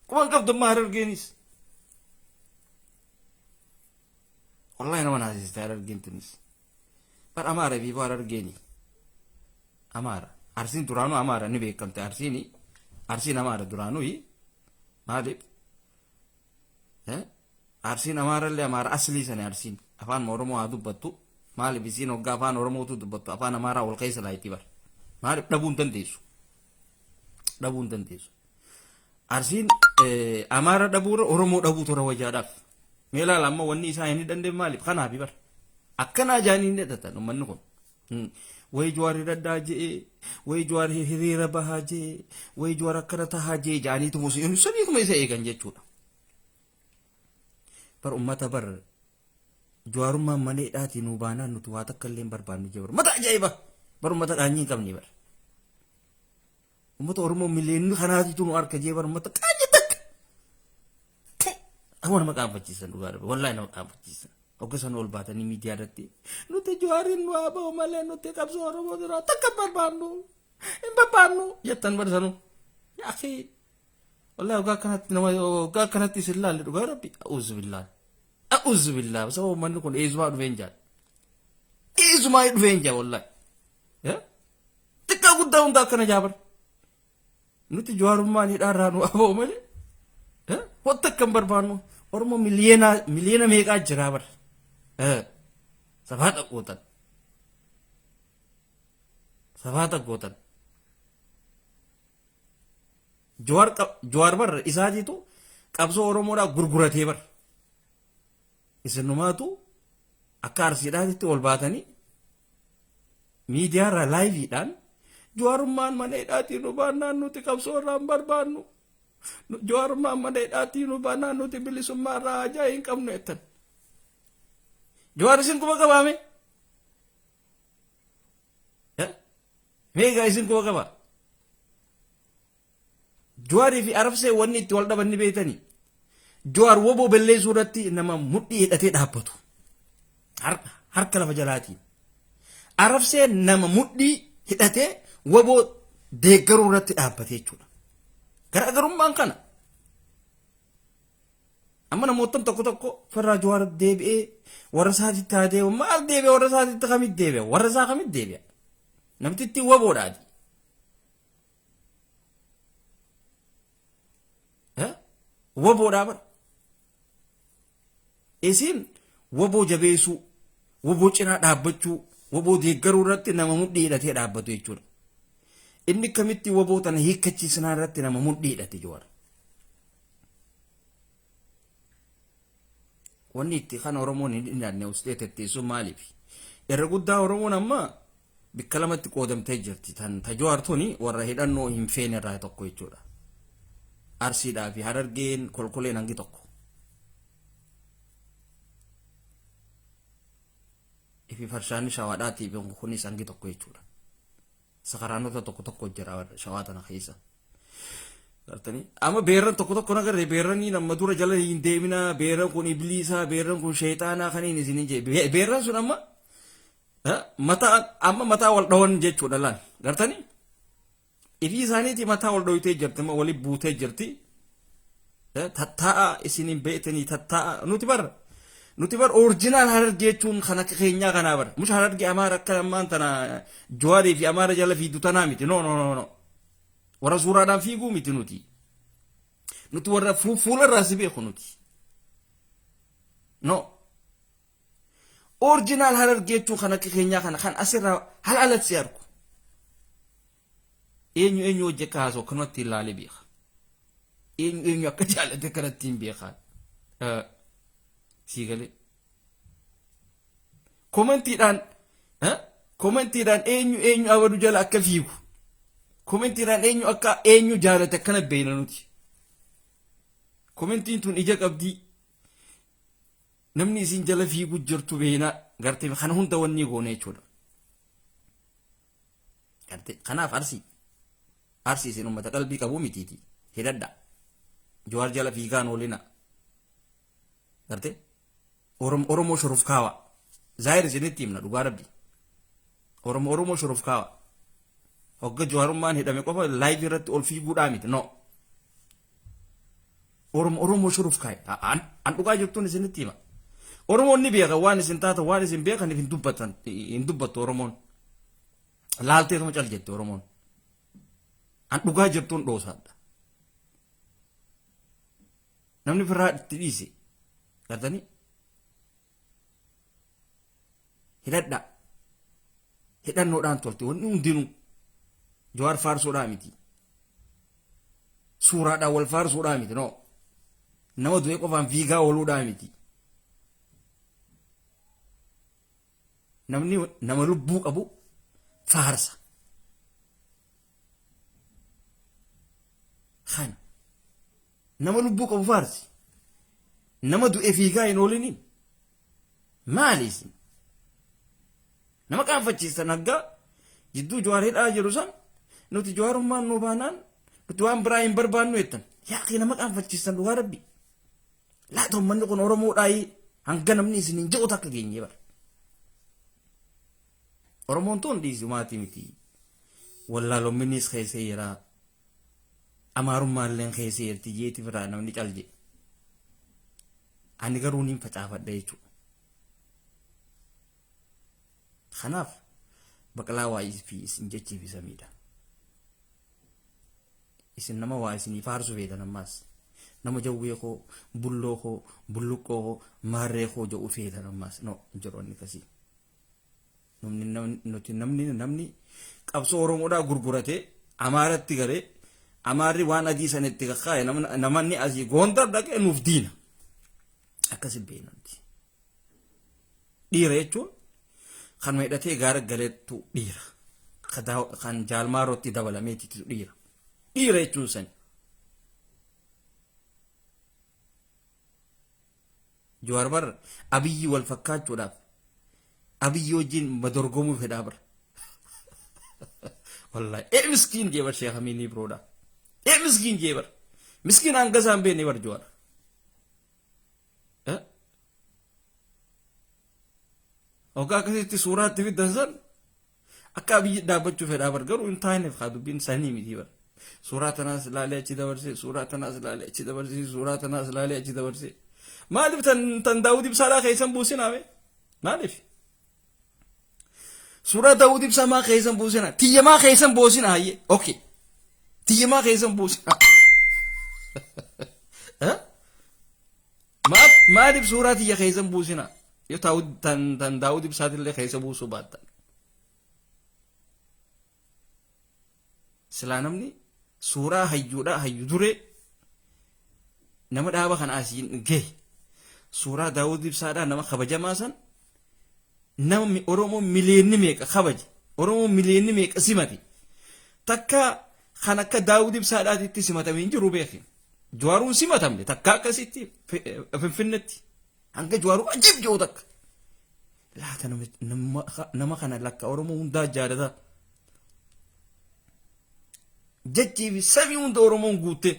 Quba hin qabdan maa Harargeenis? Wallahi nama naasiste Harargeen tunis. Bar Amaara fi Harargeeni. Amaara. Arsiin duraanuu Amaara ni beekamte Arsiini. Arsiin Amaara duraanuu maaliif? Arsiin Amaarallee Amaara aslii sani Arsiin. Afaan Oromoo haa dubbattu. Maaliif isiin hoggaa afaan Oromootu dubbattu afaan Amaaraa wal keessa laayitii bar. Maaliif dhabuu hin dandeessu? Dhabuu hin dandeessu. Arsiin Amaara dhabuurra Oromoo dhabuu tora wayyaadhaaf. Mee ilaala, amma wanni isaa hin hidhanneef maaliif? Kanaafi bar. Akkanaa jaanii hin hidhatan uummanni kun. Wayi Jawaar hidhadhaa je'ee, wayi Jawaar hiriira bahaa je'ee, wayi Jawaar akkana tahaa je'ee jaaniitu saniituma isa eegan jechuudha. Bar ummata bar Jawaarummaan mana hidhaatii nuu baanaan nuti waa takka illee hin barbaannu jee bar. Mata ajaa'iba! Bar ummata qaanyii hin qabne bar. Ummata Oromoo miliyoonni kanaatitu nu harka jee bar ummata qaanyii takka. Amma nama qaanfachiisan dhugaa dhabe. Wallaahi nama qaanfachiisan. Hogga sana ol baatanii miidiyaa irratti nuti Jawaariin nu haa ba'u malee nuti qabsoo Oromoo duraa takka hin barbaannu. Hin barbaannu jettan bar sanuu. Yaa akii. Wallaahi hoggaa akkanatti nama hoggaa akkanatti isin laalle dhugaa rabbi. A'uuzu billaahi. A'uuzu billaahi. Sababa uummanni kun eezumaa dhufee hin jaa. Eezumaa dhufee hin jaa wallaahi. Xiqqaa guddaa hunda akkana jaabar. Nuti Jawaarummaan hidhaarraa nu haa ba'u malee. Wanta akka hin barbaannu Oromoo miliyoona miliyoona meeqaa jira bar. Safaata gootan. Safaata gootan. Jawaar bar isaatiitu qabsoo Oromoodhaa gurguratee bar. Isinumaatu akka Arsiidhaatitti ol baatanii miidiyaarraa laayiviidhaan Jawaarummaan mana hidhaatii nu baannaan nuti qabsoo irraa hin barbaannu. Jawaarummaan mana hidhaatii nu baannaan nuti bilisummaa irraa hajaa hin qabnu jettan. Jawaar isin quba qabaame? Meegaa isin quba qaba? Jawaarii fi Arabsee wanni itti wal dhaban ni beektanii. Jawaar woboo balleessuu irratti nama mudhii hidhatee dhaabbatu. Harka lafa jalaatiin. Arabsee nama mudhii hidhatee woboo deeggaruu irratti dhaabbate jechuudha. Garaagarummaan kana. Amma namoottan tokko tokko farraa Jawaar deebi'ee warra isaatitti haa deebi'u. Maal deebi'a warra isaatitti kamitti deebi'a? Warra isaa kamitti deebi'a? Namtitti woboodhaati. Woboodhaa bara. Isin woboo jabeessuu, woboo cinaa dhaabbachuu, woboo deeggaruu irratti nama mudhii hidhatee dhaabbatu jechuudha. Inni kamitti woboo tana hiikkachiisnaa irratti nama mudhii hidhate Jawaar. Wanni itti kan Oromoon hin hidhanne ustee tetteessuun maaliif? Irra guddaa Oromoon amma bikka lamatti qoodamtee jirti. Tan ta Jawaar tuni warra hidhannoo hin feene irraa tokko jechuudha. Arsiidhaa fi Harargeen kolkoleen hangi tokko. Ifi farshaanni shawaadhaatii beeku kunis hangi tokko jechuudha. Sakaraanota tokko tokko jira shawaa tana keessa. Gartanii amma beerran tokko tokko nagarree beerranii nama dura jala hin deemina, beerran kun ibliisaa, beerran kun sheexaanaa kan hin isinin jee beerran sun amma mataa amma mataa wal dhawan jechuudha laal gartanii ifii isaaniitii mataa wal dhoytee jirti, amma wali buutee jirti. Tattaa'a isinin beektanii tattaa'a. Nuti bar original Harargee jechuun kan akka keenyaa kanaa bara mush Harargee Amaara akka ammaan tana Jawaarii fi Amaara jala fiidu tanaa miti. No, no, no, no, warra suuraadhaan fiiguu miti. Nuti warra fuularraa si beeku nuti. No, original Harargee jechuun kan akka keenyaa kana kan asirraa halaalatti si argu, eenyu eenyu hojii akka haasa'u kanatti ilaalee beeka, eenyu eenyu akka jaalate kanatti hin beekaa. Sii galee commentiidhaan eenyu eenyu abadu jala akka fiigu, commentiidhaan eenyu akka eenyu jaalate akkana beekna nuti. Commentiin tun ija qabdii, namni isin jala fiigu jirtu beekna. Gartee kana hunda wanni goone jechuudha. Gartee kanaaf Arsii isin ummata qalbii qabu mitiiti, hidhadha. Jawaar jala fiigaan oolina. Gartee Oromoo shorofkaawa zaahir isinitti himna, dhugaa rabbi, Oromoo shorofkaawa. Hogga Jawaarummaan hidhame qofa live irratti ol fiiguudhaa miti. No, Oromoo shorofkaawe. An dhugaa jirtuun isinitti hima. Oromoon ni beeka waan isin taatan, waan isin beekaniif hin dubbatan, hin dubbattu. Oromoon laalteetuma cal jette. Oromoon an dhugaa jirtuun dhoosaadha. Namni firraa itti dhiise gartanii hidhadha. Hidhannoodhaan tolti wanni hundinuu. Jawaar faarsuudhaa miti, suuraadhaan wal faarsuudhaa miti. No, nama du'e qofaan fiigaa ooluudhaa miti. Namni nama lubbuu qabu faarsa. Kana nama lubbuu qabu faarsi, nama du'e fiigaa hin ooliniin. Maali isin nama qaanfachiistan? Haggaa jidduu Jawaar hidhaa jiru san nuti Jawaarummaan nu baanaan nuti waan biraa hin barbaannu jettan. Yaaqii nama qaanfachiistan, dhugaa rabbi. Laata uummanni kun Oromoodhaayi hanga namni isin hin jedhu takka geenye bara. Oromoon tun dhiisi maatii miti. Wallaalomminis keessa jira. Amaarummaalleen keessa jirti jeeti biraa namni cal jedhe. Ani garuu niin facaafadha jechuudha. Kanaaf baqalaa waa fi isin jechiif isa miidha. Isin nama waa isinii faarsu feetan ammaas. Nama jawwee koo, bulloo koo, bulluqqoo koo, maarree koo jedhu feetan ammaas. No, jedhu inni kasii. Nuti namni qabsoo Oromoodhaa gurguratee Amaaratti galee, Amaarri waan adii sana itti kakkaa'e, namanni asii Gondar dhaqee nuuf diina. Akkasi beekna nuti. Dhiira jechuun kan hidhatee gaara galeettu dhiira. Kan jaalmaarootti dabalameetitu dhiira. Dhiira jechuun sani. Jawaar bar Abiyyi wal fakkaachuudhaaf Abiyyi wajjin madorgomuu fedhaa bar. Wallahi ee miskiin jee bar Sheekh Amiinii biroodha. Ee miskiin jee bar. Miskiin hanga isaan beekne bar Jawaar. Hoggaa akkasitti suuraatti fiddan san akka Abiyyi dhaabbachuu fedhaa bar, garuu hin taaneef haa dubbiin sanii miti bar. Suuraa tanaas ilaalee achi dabarsee, suuraa tanaas ilaalee achi dabarsee, suuraa tanaas ilaalee achi dabarsee. Maaliif tan Daawud Ibsaadhaa keessan buusinaa mee? Maaliif? Suuraa Daawud Ibsaa maa keessan buusinaa? Tiyya maa keessan buusinaa hayyee? Okay. Tiyya maa keessan buusinaa? Maaliif suuraa tiyya keessan buusinaa? Yoo tan Daawud Ibsaatillee keessa buusuu baattan. Silaa namni suuraa hayyuudhaa, hayyu duree nama dhaaba kana asiin gahe, suuraa Daawud Ibsaadhaa nama kabajamaa san, nama Oromoo miliyoonni meeqa kabaje, Oromoo miliyoonni meeqa simate, takka kan akka Daawud Ibsaadhaatitti simatame hin jiru beeki. Jawaaruun simatamne takka akkasitti Finfinnetti hanga Jawaaruu ajiib jedhu takka. Laata nama kana lakka Oromoo hundaa jaalata. Jechii fi samii hunda Oromoon guutte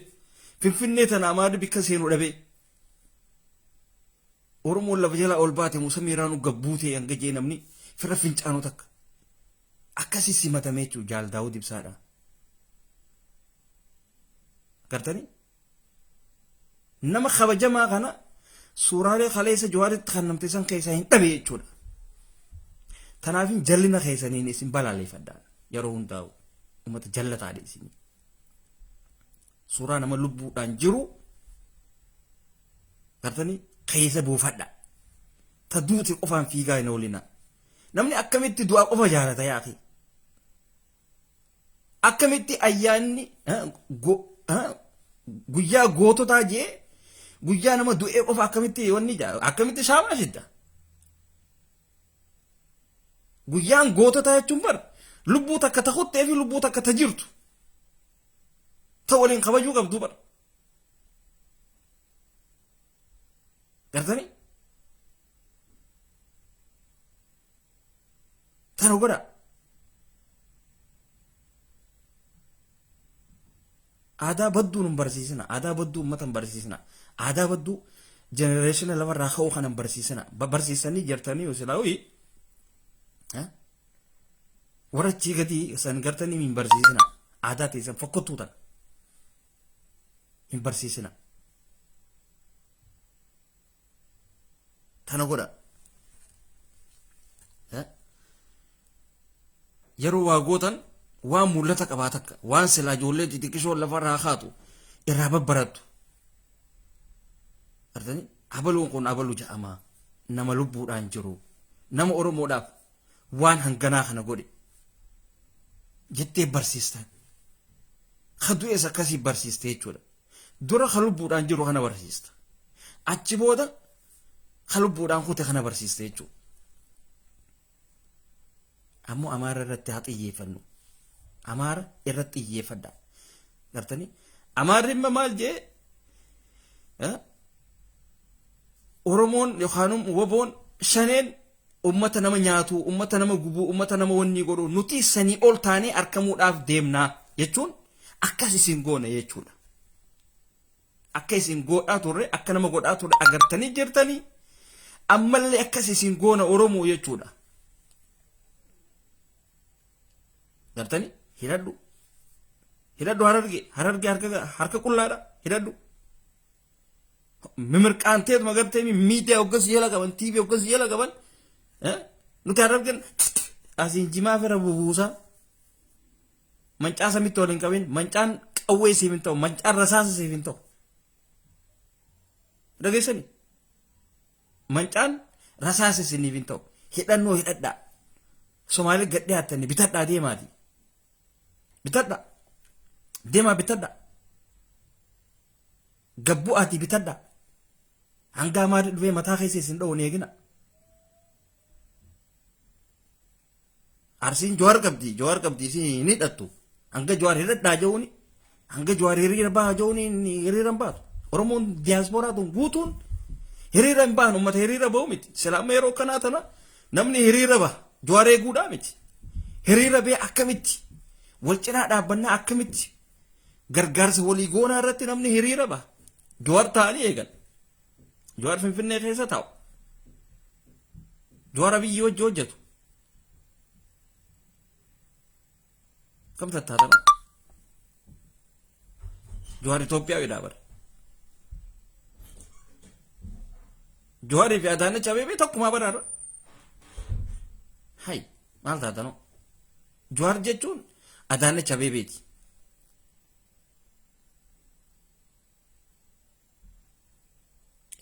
Finfinnee tana Amaarri bikka seenu dhabee. Oromoon lafa jalaa ol baate moo samiiraan gabbuutee hanga jee namni fira fincaanuu takka. Akkasii simatamee jechuudha Jaal Daawud Ibsaadha. Gartanii? Nama kabajamaa kana suuraalee kaleessa Jawaaritti kannamte san keessaa hin dhabe jechuudha. Tanaafin jallina keessaniin isin balaaleffadha yeroo hundaa'u uummata jallataadha isin. Suuraa nama lubbuudhaan jiru gartanii keessa buufadha. Ta duute qofaan fiigaa hin oolina. Namni akkamitti du'a qofa jaalata yaaqi. Akkamitti ayyaanni guyyaa goototaa jee guyyaa nama du'ee qofa akkamitti wanni akkamitti shaamaa fidda. Guyyaan goototaa jechuun bar lubbuu takka ta kuttee fi lubbuu takka ta jirtu. Ta waliin kabajuu qabdu bar. Gartanii? Tana godha. Aadaa badduu nun barsiisina. Aadaa badduu uummata hin barsiisina. Aadaa badduu jenereeshina lafarraa ka'uu kana hin barsiisina. Barsiisanii jirtanii yoo silaa ho'i. Warra achii gadi san gartanii hin barsiisina. Aadaa teessan fokkottuu tana. Hin barsiisina. Tana godha. Yeroo waa gootan waan mul'ata qabaa takka waan silaa ijoollee xixiqqishoon lafarraa kaatu irraa babbarattu. Artanii abaluun kun abalu jedhama nama lubbuudhaan jiru nama Oromoodhaaf waan hanganaa kana godhe jettee barsiistan. Ka du'es akkasii barsiiste jechuudha. Dura ka lubbuudhaan jiru kana barsiista. Achi booda ka lubbuudhaan kute kana barsiista jechuudha. Ammoo Amaara irratti haa xiyyeeffannu. Amaara irratti xiyyeeffadha. Gartanii? Amaarri immoo maal jee? Oromoon yookaan woboon shaneen ummata nama nyaatu, ummata nama gubuu, ummata nama wanni godhu nuti sanii ol taanee argamuudhaaf deemnaa jechuun akkas isin goona jechuudha. Akka isin godhaa turre, akka nama godhaa turre agartanii jirtanii ammallee akkas isin goona Oromoo jechuudha. Gartanii hidhadhu. Hidhadhu Hararge, Hararge harka qullaadha hidhadhu. Mimirqaanteetuma gartee miidiyaa hoggas jala qaban, TV hoggas jala qaban nuti Harargen asiin jimaa fira bubuusaa. Mancaa samitti wal hin qabin, mancaan qawwee siif hin ta'u, mancaan rasaasa siif hin ta'u. Dhageessanii? Mancaan rasaasa isiniif hin ta'u. Hidhannoo hidhadhaa. Somaalee gad dhiyaattanii bitadhaa deemaati. Bitadhaa. Deemaa bitadhaa. Gabbu'aatii bitadhaa. Hanga amaarri dhufee mataa keessa isin dha'u hin eegina. Arsiin Jawaar qabdi, Jawaar qabdi isin hin hidhattu. Hanga Jawaar hidhadhaa jehuuni, hanga Jawaar hiriira baha jehuuni hiriira hin baatu. Oromoon diyaaspooraa tun guutuun hiriira hin bahan, uummata hiriira bahu miti. Sila amma yeroo kanaa tana namni hiriira baha, Jawaar eeguudhaa miti. Hiriira bee akkamitti wal cinaa dhaabbannaa akkamitti gargaarsa walii goonaa irratti namni hiriira baha. Jawaar taa'anii eegan. Jawaar Finfinnee keessa taa'u. Jawaar Abiyyi wajji hojjetu. Kam tattaatama? Jawaar Itoophiyaawidha bara. Jawaarii fi Adaanech Abeebee tokkumaa baraara. Hay maal taatanoo? Jawaar jechuun Adaanech Abeebeeti.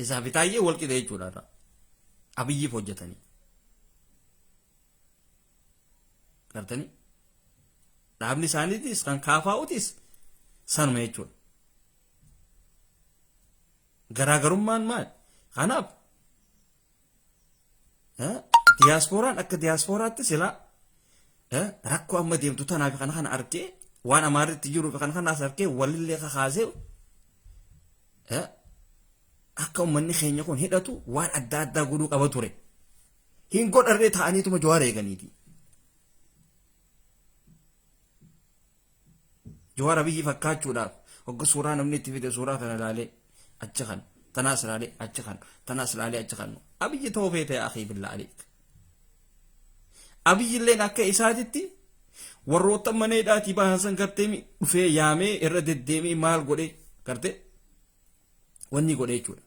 Isaa fi Taayyee wal qixa jechuudha irraa. Abiyyiif hojjetanii. Gartanii? Dhaabni isaaniitis kan kaafaa'utis sanuma jechuudha. Garaagarummaan maal? Kanaaf diyaaspooraan akka diyaaspooraatti silaa rakkoo amma deemtu tanaa fi kana kana arkee waan amaarritti jiruu fi kana kanaas arkee walillee kakaasee akka uummanni keenya kun hidhatu waan adda addaa godhuu qaba ture. Hin godharree ta'aniituma Jawaar eeganiiti. Jawaar Abiyyi fakkaachuudhaaf hogga suuraa namni itti fide suuraa kana ilaalee achi kan tanaas ilaalee achi kan tanaas ilaalee achi kan Abiyyi ta'uu feete yaa akhii billaa aleek. Abiyyi illeen akka isaatitti warroota mana hidhaatii bahan san gartee dhufee yaamee irra deddeemee maal godhee gartee wanni godhee jechuudha.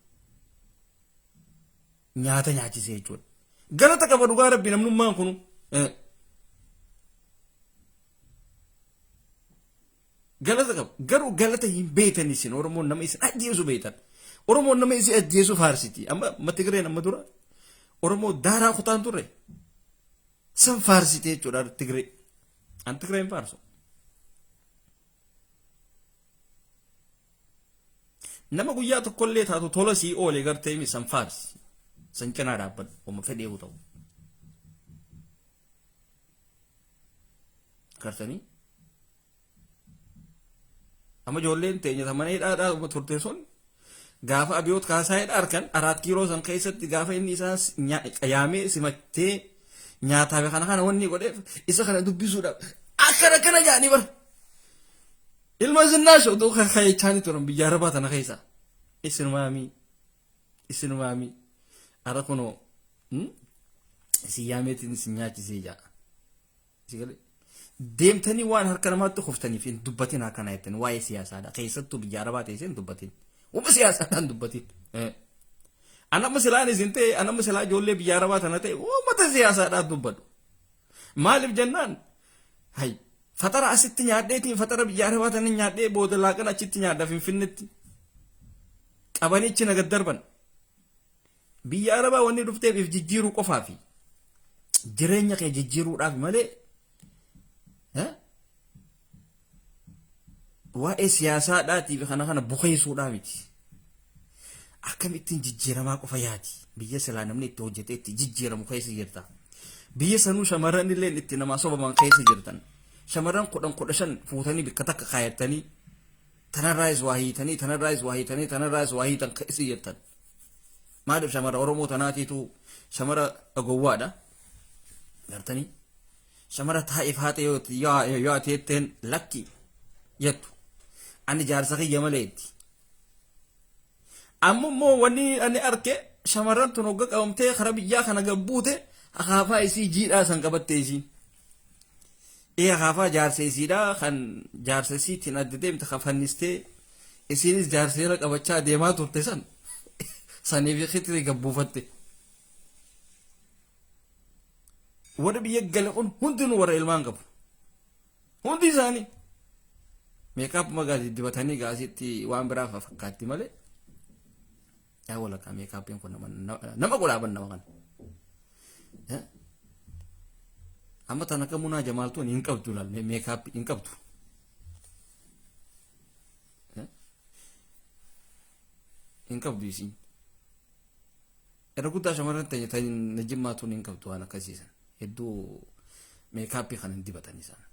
Nyaata nyaachisee jechuudha. Galata qaba dhugaa rabbi namnummaan kunu. Galata qaba. Garuu galata hin beektan isin Oromoon nama isin ajjeesu beektan. Oromoon nama isin ajjeesu faarsiti. Amma amma Tigreen amma dura Oromoo daaraa kutaan turre. San faarsite jechuudha Tigree. An Tigree hin faarsu. Nama guyyaa tokkollee taatu tola sii oole gartee mi san faarsi. San cinaa dhaabbadhu. Oma fedhee ta'u. Gartanii? Amma ijoolleen teenya ta mana hidhaadhaa turte sun gaafa abiyoot kaasaa hidha arkan araat kiiloo san keessatti gaafa inni isaan yaamee simattee nyaataa fi kana kana wanni godheef isa kana dubbisuudhaaf akkana kana jaanii bara. Ilma zinnaash oduu kayechaanii turan biyya arabaa tana keessa. Isinumaamii isinumaamii ara kunoo isin yaameetiin isin nyaachisee jaa. Deemtanii waan harka namaatti kuftaniif hin dubbatin akkana jettan waa'ee siyaasaadha. Keessattuu biyya arabaa teessee hin dubbatin. Uma siyaasaadhaan hin dubbatin. An amma silaan isin ta'e an amma silaa ijoollee biyya arabaa tana ta'e uummata siyaasaadhaan dubbadhu. Maaliif jennaan hay faxara asitti nyaadheetiin faxara biyya arabaa tana nyaadhee booda laaqana achitti nyaadha finfinnetti. Qabanichi na gaddarban. Biyya arabaa wanni dhufteef if jijjiiruu qofaafi. Jireenya kee jijjiiruudhaaf malee waa'ee siyaasaadhaatii fi kana kana bukeessuudhaa miti. Akkamittiin jijjiiramaa qofa yaadi. Biyya silaa namni itti hojjetee itti jijjiiramu keessa jirta. Biyya sanuu shamarran illee itti namaa sobaman keessa jirtan. Shamarran 10 15 fuutanii bikka takka kaayattanii tanarraayis waa hiitanii tanarraayis waa hiitanii tanarraayis waa hiitan keessa jirtan. Maaliif shamara Oromoo tanaatiitu shamara gowwaadha. Gartanii shamara taa'eef haate yoo ati jetteen lakki jettu. Ani jaarsa kiyya malee jetti. Amma immoo wanni ani arke shamarran tun hogga qabamtee kara biyyaa kana gabbuute akaafaa isii jiidhaa san qabatte isiin. Ee akaafaa jaarsa isiidha kan jaarsa isiitiin adda deemte kan fannistee isiinis jaarsa irra qabachaa deemaa turte san saniif kitrii gabbuufatte. Warri biyya gale kun hundinuu warra ilmaan qabu. Hundi isaanii meekaap magaa dibatanii gaasitti waan biraa fakkaatti malee. Yaa walakkaa meekaappiin kun nama godhaaban nama kana. Amma tan akka munaa jamaaltuun hin qabdu laal meekaappii hin qabdu. Hin qabdu isiin. Irra guddaa shamarran teenya tan jimmaa tun hin qabdu waan akkasiisan. Hedduu meekaappii kan hin dibatan isaan.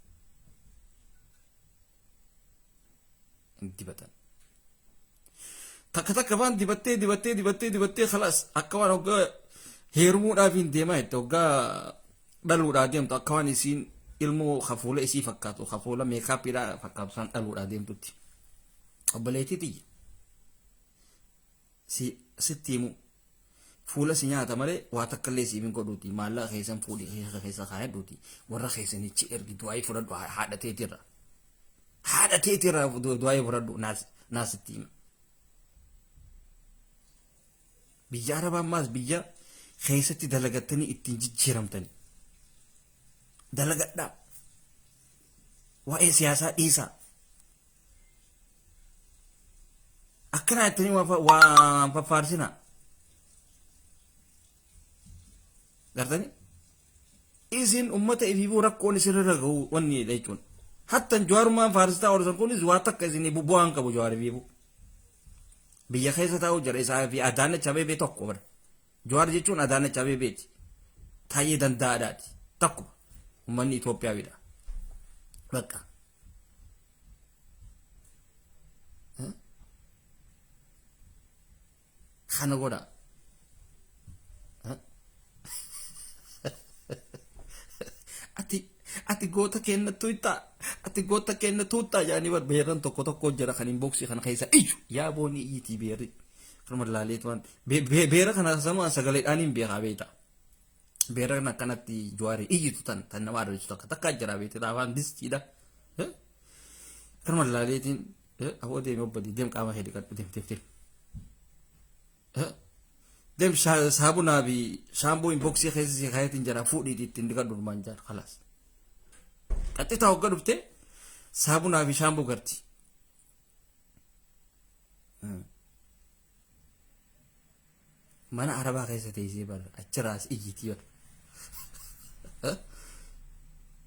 Hin dibatan. Takka takka waan dibattee dibattee dibattee dibattee khalaas akka waan hoggaa heerumuudhaaf hin deemaa jette hoggaa dhaluudhaa deemtu akka waan isiin ilmoo hafuula isii fakkaatu hafuula meekaappiidhaa fakkaatu san dhaluudhaa deemtutti. Obboleettii tiyya. Si sitti himu fuula si nyaata malee waa takka illee siif hin godhuuti maallaqa keessan fuudhi keessa keessa kaayadhuuti warra keessanichi ergi du'aayii fudhadhu haadha teetirra haadha teetirra du'aayii fudhadhu naa sitti hima. Biyya Arabaa ammaas biyya keessatti dalagattanii ittiin jijjiiramtanii dalagadhaa waa'ee siyaasaa dhiisaa. Akkanaa jettanii waan faffaarsinaa. Gartanii? Isin ummata ifiifuu rakkoon isinirra gahu wanni dha jechuun. Hattan jawaarummaan faarsitaa oolsan kunis waa takka isinii bu'aan qabu jawaar ifiifuu. Biyya keessa taa'u jira isaa fi Adaanach Abeebee tokko bara. Jawaar jechuun Adaanach Abeebeeti. Taayyee Danda'aadhaati. Takkuma. Uummanni Itoophiyaawidha. Bakka. Kana godha. Ati goota kenna tuytaa, ati goota kenna tuuttaa jedhanii bar beerran tokko tokko jira kan inboxii kana keessa iyyu. Yaa boonii iyyitii beerri. Kanuma laaleetu waan beera kana sanumaan sagaleedhaan hin beekaa beekta. Beera kana akkanatti Jawaarii iyyitu tan tan nama arrabsitu takka takkaa jira beekte afaan distiidha. Kanuma laaleetiin aboo deemi obbolii, deem qaama kee dhiqadhu, deem deem deem. Deem saabunaa fi shaamboo inboxii keessa si kaayetiin jira, fuudhiitii ittiin dhiqadhu dhumaan jaan khalaas. Qaxxitaa hogga dhuftee saabunaa fi shaamboo garti. Mana arabaa keessa teessee bara achiraas iyyitii bara.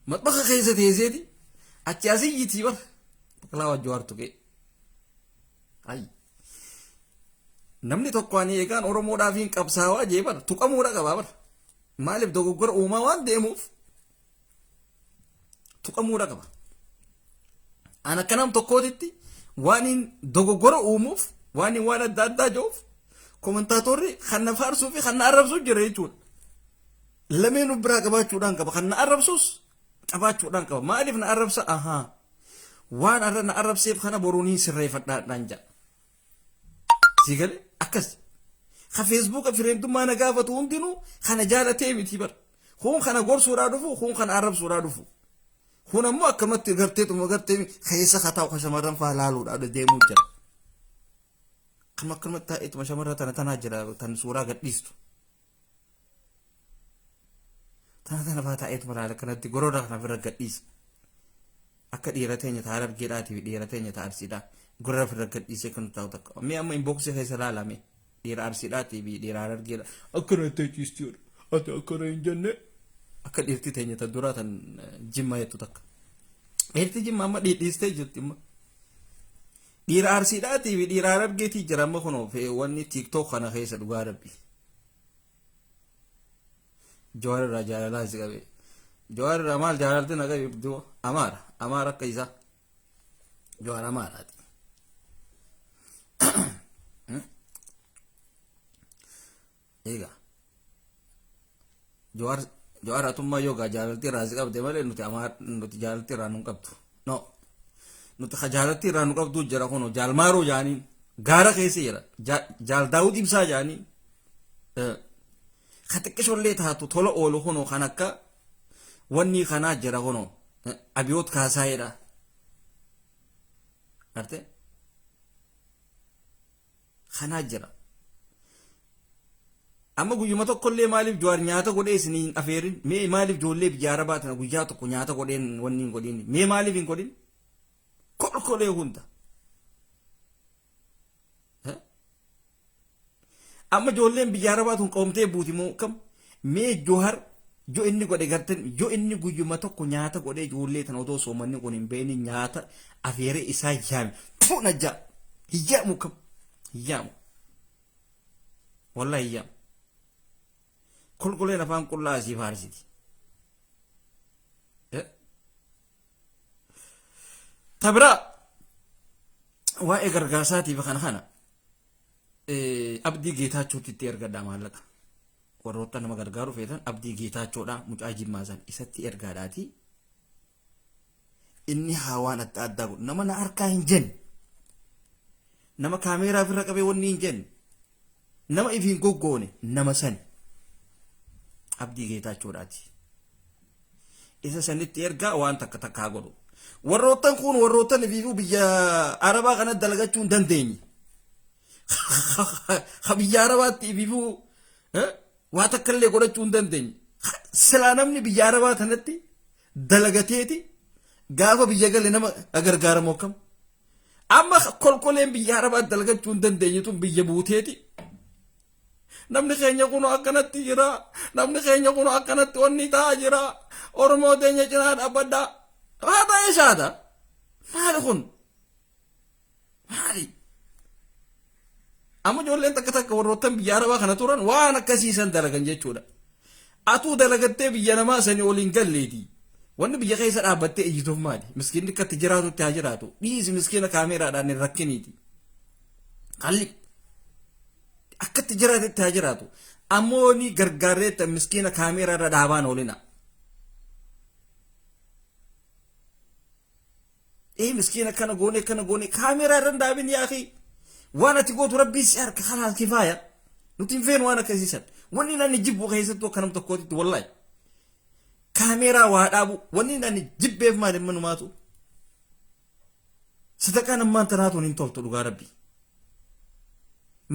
Maxbaxa keessa teesseeti achi as iyyitii bara. Biqilaa Jawaar tuqee. Ayi. Namni tokko ani eegaan Oromoodhaaf hin qabsaawaa jee bara tuqamuudha qabaa bara. Maaliif dogoggora uumaa waan deemuuf tuqamuudha qaba. An akka nam tokkootitti waan hin dogoggora uumuuf, waan hin waan adda addaa jiruuf, kommentaatorri kan na faarsuu fi kan na arrabsuu jira jechuudha. Lameen biraa qabaachuudhaan qaba. Kan na arrabsus qabaachuudhaan qaba. Maaliif na arrabsa? Ahaa. Waan arra na arrabseef kana boruu niin sirreeffadhaadhaan jedha. Sii galee akkas. Ka Feesbuuka friendummaa na gaafatu hundinuu kana jaalatee miti bara. Kun kana gorsuudhaa dhufu, kun kana arrabsuudhaa dhufu. Kun ammoo akkamatti garteetuma gartee keessa kataa ka shamarran faa laaluudhaa deemuu jira. Kan akkanumatti taa'eetuma shamarra tana tanaa jira tan suuraa gadhiistu. Tana tana faa taa'eetuma laala kanatti gorora kana bira gadhiisa. Akka dhiira teenya ta'a Harargeedhaatii fi dhiira teenya ta'a Arsiidhaa gorora ofirra gadhiisee kan taa'u takka. Mee amma inboxii keessa laalame dhiira Arsiidhaatii fi dhiira Harargeedha. Akkana itti ciisti jedhu. Ati akkana hin jenne. Akka dhiirti teenya ta duraa tan Jimmaa jettu takka. Dhiirti Jimmaa amma dhiistee jirti amma. Dhiira Arsiidhaatii fi dhiira Harargeetii jira amma kunoo wanni TikTok kana keessa dhugaa rabbi. Jawaar irraa jaalalaa si qabe. Jawaar irraa maal jaalalti na qabe du'a Amaara. Amaara akka isaa. Jawaar Amaaraati. Egaa. Jawaar Jawaar atummaa yoogaa jaalalti irraa si qabde malee nuti Amaar nuti jaalalti irraa nu hin qabdu. No. Nuti ka jaalalti irraa nu qabdu jira kunoo jaalmaaroo jaaniin gaara keessa jira. Jaal Daawud Ibsaa jaaniin. Ka xiqqishollee taatu tola oolu kunoo kan akka wanni kanaa jira kunoo Abiyoot Kaasaayedha. Garte? Kanaa jira. Amma guyyuma tokkollee maaliif Jawaar nyaata godhee isin hin afeerin? Mee maaliif ijoollee biyya Arabaa tana guyyaa tokko nyaata godheen wanni hin godhin? Mee maaliif hin godhin? Kolkolee hunda. Amma ijoolleen biyya Arabaa tun qabamtee buuti moo kam? Mee Jawar yoo inni godhe gartan, yoo inni guyyuma tokko nyaata godhee ijoollee tana otoo soomanni kun hin beekni nyaata afeeree isaa yaame. Fuuna jaa. Hin yaamu kam? Hin yaamu. Wallahi hin yaamu. Kolkoleen afaan qullaa asii faarsiti. Tabiraa waa'ee gargaarsaatiif kana kana Abdii Geetaachooti itti ergadhaa maallaqa. Warroota nama gargaaru feetan Abdii Geetaachoodha, mucaa Jimmaa san isatti ergaadhaati. Inni haa waan adda addaa godhu. Nama na harkaa hin jenne. Nama kaameeraa ofirra qabee wanni hin jenne. Nama if hin goggoone nama sani. Abdii Geetaachoodhaati. Isa sanitti ergaa waan takka takkaa godhu. Warroottan kun warroottan ifiifuu biyya Arabaa kana dalagachuu hin dandeenye. Ka biyya Arabaatti ifiifuu waa takka illee godhachuu hin dandeenye. Silaa namni biyya Arabaa kanatti dalagateeti gaafa biyya gale nama gargaaramu akkam. Amma kolkoleen biyya Arabaa dalagachuu hin dandeenye tun biyya buuteeti. Namni keenya kun akkanatti jira. Namni keenya kun akkanatti wanni ta'aa jira. Oromoo teenya cinaa dhaabbadhaa. Haa ta'ee shaata. Maali kun? Maali? Amma ijoolleen takka takka warroottan biyya Arabaa kana turan waan akkasiisan dalagan jechuudha. Atuu dalagattee biyya namaa sanii ol hin galleeti. Wanni biyya keessa dhaabbattee iyyituuf maali? Miskiinni akkatti jiraatutti haa jiraatu. Dhiisi miskiina kaameeraadhaan hin rakkiniiti. Qalli. Akkatti jiraatetti haa jiraatu. Ammoo ni gargaarreetta miskiina kaameeraarra dhaabaan oolina. Miskiina akkana goone, akkana goone, kaameeraa irra hin dhaabin. Yaa akhi, waan ati gootu Rabbii si harka, kalaas, kifaaya. Nuti hin feenu waan akkasiisan. Wanni namni jibbu keessattuu akka nam tokkootitti, wallaahi, kaameeraa waa dhaabu wanni namni jibbeef maali? Manumaatu sadaqaan ammaan tanaatuun hin toltu, dhugaa Rabbii.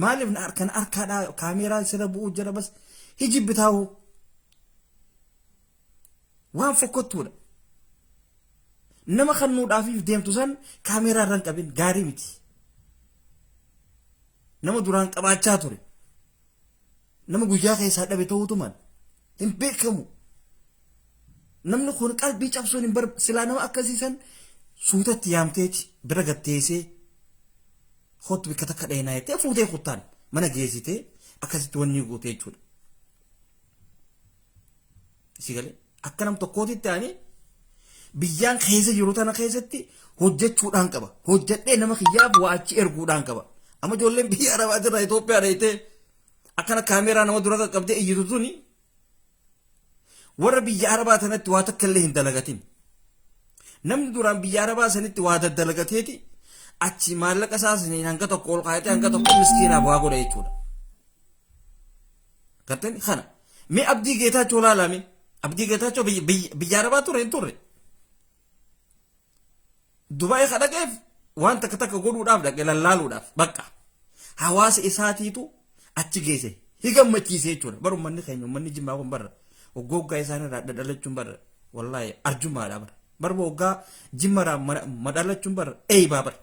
Maaliif na harkan harkaadhaa kaameeraa sirra bu'uu jira? Bas, hijibbitaa'u waan fokkottuudha. Nama kannuudhaafiif deemtu san kaameeraa irra hin qabin, gaarii miti. Nama duraan qabaachaa ture, nama guyyaa keessaa dhabe ta'uutu mala, hin beekamu. Namni kun qalbii cabsuun hin bar. Silaa nama akkasiisan suutatti yaamteeti bira gatteessee, "Kottu, bikka takka dheenaa," jettee fuutee kuttaan mana geessitee akkasitti wanni gootee jechuudha. Si galee? Akka nam tokkootitti ani biyyaan keessa jiru tana keessatti hojjechuudhaan qaba. Hojjedhee nama kiyyaaf waa achi erguudhaan qaba. Amma ijoolleen biyya Arabaa irraa Itoophiyaa dheeytee akkana kaameeraa nama dura qaqqabdee iyyitu tuni warra biyya Arabaa tanatti waa takka illee hin dalagatin. Namni duraan biyya Arabaa sanitti waa daddalagateeti achi maallaqa isaa saniin hanga tokko ol kaayatee hanga tokko miskiinaaf waa godha jechuudha. Gartani kana. Mee Abdii Geetaachoo laalame. Abdii Geetaachoo biyya Arabaa ture hin turre. Dubaa'ee ka dhaqeef waan takka takka godhuudhaaf dhaqe, lallaaluudhaaf bakka. Hawaasa isaatiitu achi geesse. Hi gammachiise jechuudha. Bar uummanni keenya, uummanni Jimmaa kun barra. Waggaa isaanirraa dhadhalachuun barra. Wallaahi arjummaadha bara. Bar waggaa Jimmarraa madhalachuun barra eeybaa bara.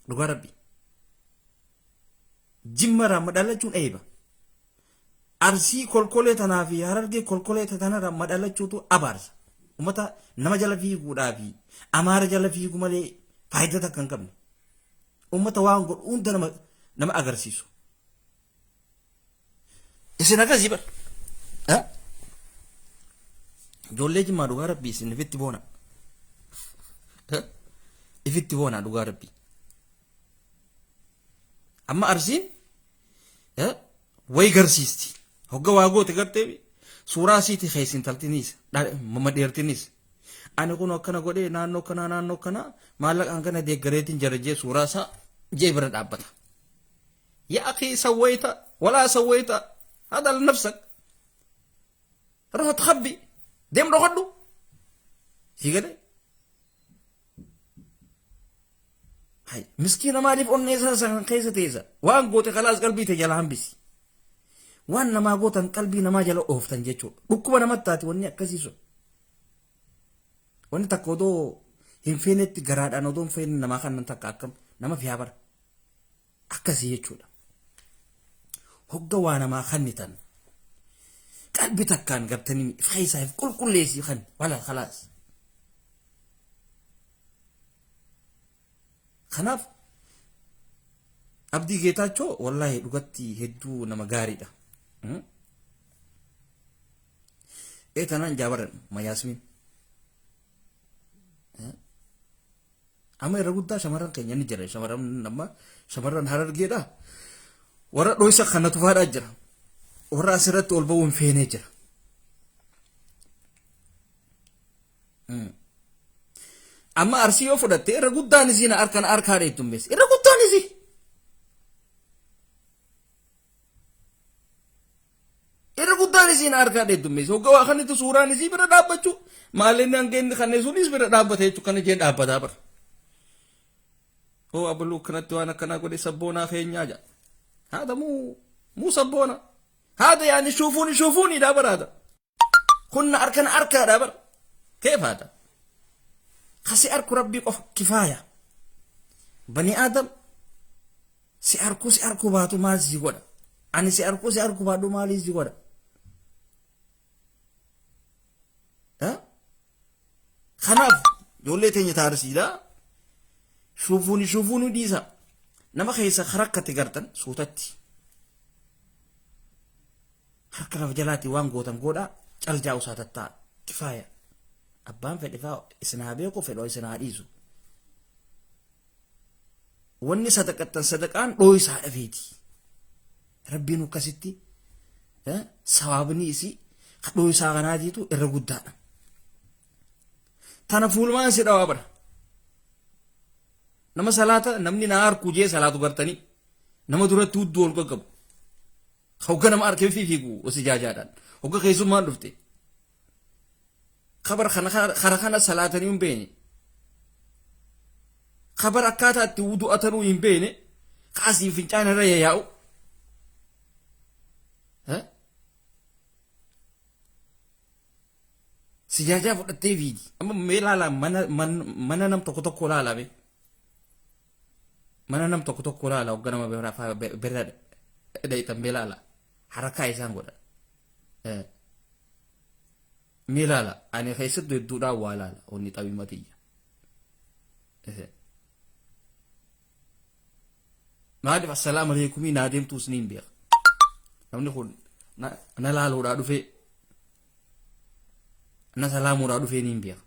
Dhugaa Rabbi. Jimmarraa madhalachuun eeyba. Arsii kolkolee tanaa fi Harargee kolkolee tanarraa madhalachuutu abaarsa. Uummata nama jala fiiguudhaa fi Amaara jala fiigu malee faayidaa takka hin qabne. Uummata waan godhu hunda nama agarsiisu. Isin akkasii bara. Ijoollee Jimmaa, dhugaa Rabbii isin ifitti boona. Ifitti boona, dhugaa Rabbii. Amma Arsiin wayi garsiisti. Hogga waa goote gartee suuraa isiiti keessa intaltiniis madheertinis. Ani kun akkana godhee naannoo kanaa naannoo kanaa maallaqaan kana deeggareetiin jara jee suuraa isaa jee bira dhaabbata. يا أخي سويت ولا سويت هذا لنفسك، روح تخبي، deem dhokadhu. Si galee? Hay, miskiina maaliif onnee isaa san keessa teessa? Waan goote kalaas, qalbii ta'e jala hambisi. Waan namaa gootan qalbii namaa jala ooftan jechuudha. Dhukkuba namatti taati wanni akkasii sun. Wanni takka odoo hin feenetti, garaadhaan odoo hin feene namaa kanan takka akkam nama fiyaa bara. Akkasii jechuudha. Hogga waa namaa kannitan qalbi takkaan gartanii keessaa if qulqulleessii kan wala kalaas. Kanaaf Abdii Geetaachoo wallaahi dhugatti hedduu nama gaariidha. Ee, tanaan jaabaran Mayaasmiin. Amma irra guddaa shamarran keenya ni jira. Shamarran amma shamarran Harargeedha. Warra dhoysa kana tufaadhaa jira. Warra asirratti ol ba'uu hin feenee jira. Amma Arsii yoo fudhatte irra guddaan isii na harkaan harkaa dheettummeessi. Irra guddaan isii. Irra guddaan isii na harkaa dheettummeessi. Hogga waa kanatti suuraan isii bira dhaabbachuu maalinni hanga inni kanneen sunis bira dhaabbate jechuudha, kana jee dhaabbataa bara. Oo, abaluu akkanatti waan akkanaa godhe, sabboonaa keenyaa jedha. Haadha muu sabboona. Haadha yaani shuufuuni shuufuuni dhaa baraada. Kunna harkana harkaadhaa bara. Keef haadha? Kasi arku Rabbii qofa kifaaya. Bani Aadam si arkuu si arkuu baatu maal si godha? Ani si arkuu si arkuu baadhu maalii si godha? Kanaaf ijoollee teenya taarsiidha. Shuufuuni shuufuuni dhiisa. Nama keessa rakkate gartan suutatti. Harka lafa jalaatti waan gootan godhaa, caljaa usaa tattaa, kifaaya. Abbaan fedhe faa isin haa beeku, fedhoo isin haa dhiisu. Wanni sadaqattan sadaqaan dhooysaa dhafeeti. Rabbiin akkasitti sawaabni isii dhooysaa kanaatiitu irra guddaadha. Tana fuulmaan si dhawaa bara. Nama salaata namni na harku jee salaatu gartanii nama duratti hudduu ol qaqqabu. Hogga nama arkee fi fiigu sijaajaadhaan. Hogga keessummaan dhufte. Kabar kana kana salaatanii hin beekne. Kabar akkaataa itti wudu'atanuu hin beekne. Kaasii fincaan irra yaa'u. Sijaajaa fudhattee fiigi. Amma mee ilaalaa mana nam tokko tokko ilaalaa mee. Mana nam tokko tokko ilaalaa hogga nama bira dhayxan mee ilaalaa. Harakaa isaan godhan. Mee ilaala ani keessattuu hedduudhaan waa ilaala wanni xabii matiyya. Maaliif assalaamu alaikumii naa deemtuus niin beeka. Namni kun na laaluudhaa dhufee na salaamuudhaa dhufee niin beeka.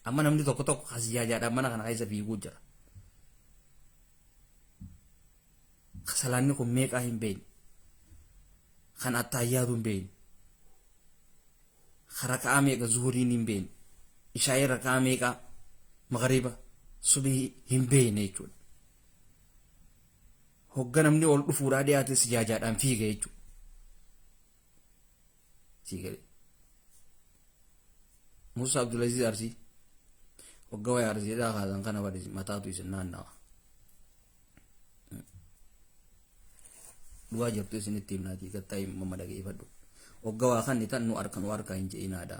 Amma namni tokko tokko hasiyaajaadhaan mana kana keessa fiiguu jira. Salaanni kun meeqaa hin beekne. Kan attaayyaatu hin beekne. Raka'aa meeqa zuhuriin hin beekne. Ishaa'ii raka'aa meeqaa magariba subii hin beekne jechuudha. Hogga namni ol dhufuudhaa dhiyaate sijaajaadhaan fiiga jechuudha. Siigale. Musa Abdulaziz Arsii. Hogga waa'ee Arsiidhaa kaasan kana bari mataatu isin naannawa. Dhugaa jirtu isinitti himnaatii gattaa'ii mamma dhageeffadhu. Hogga waa kan tan nu harka nu harka hin je'inaadha.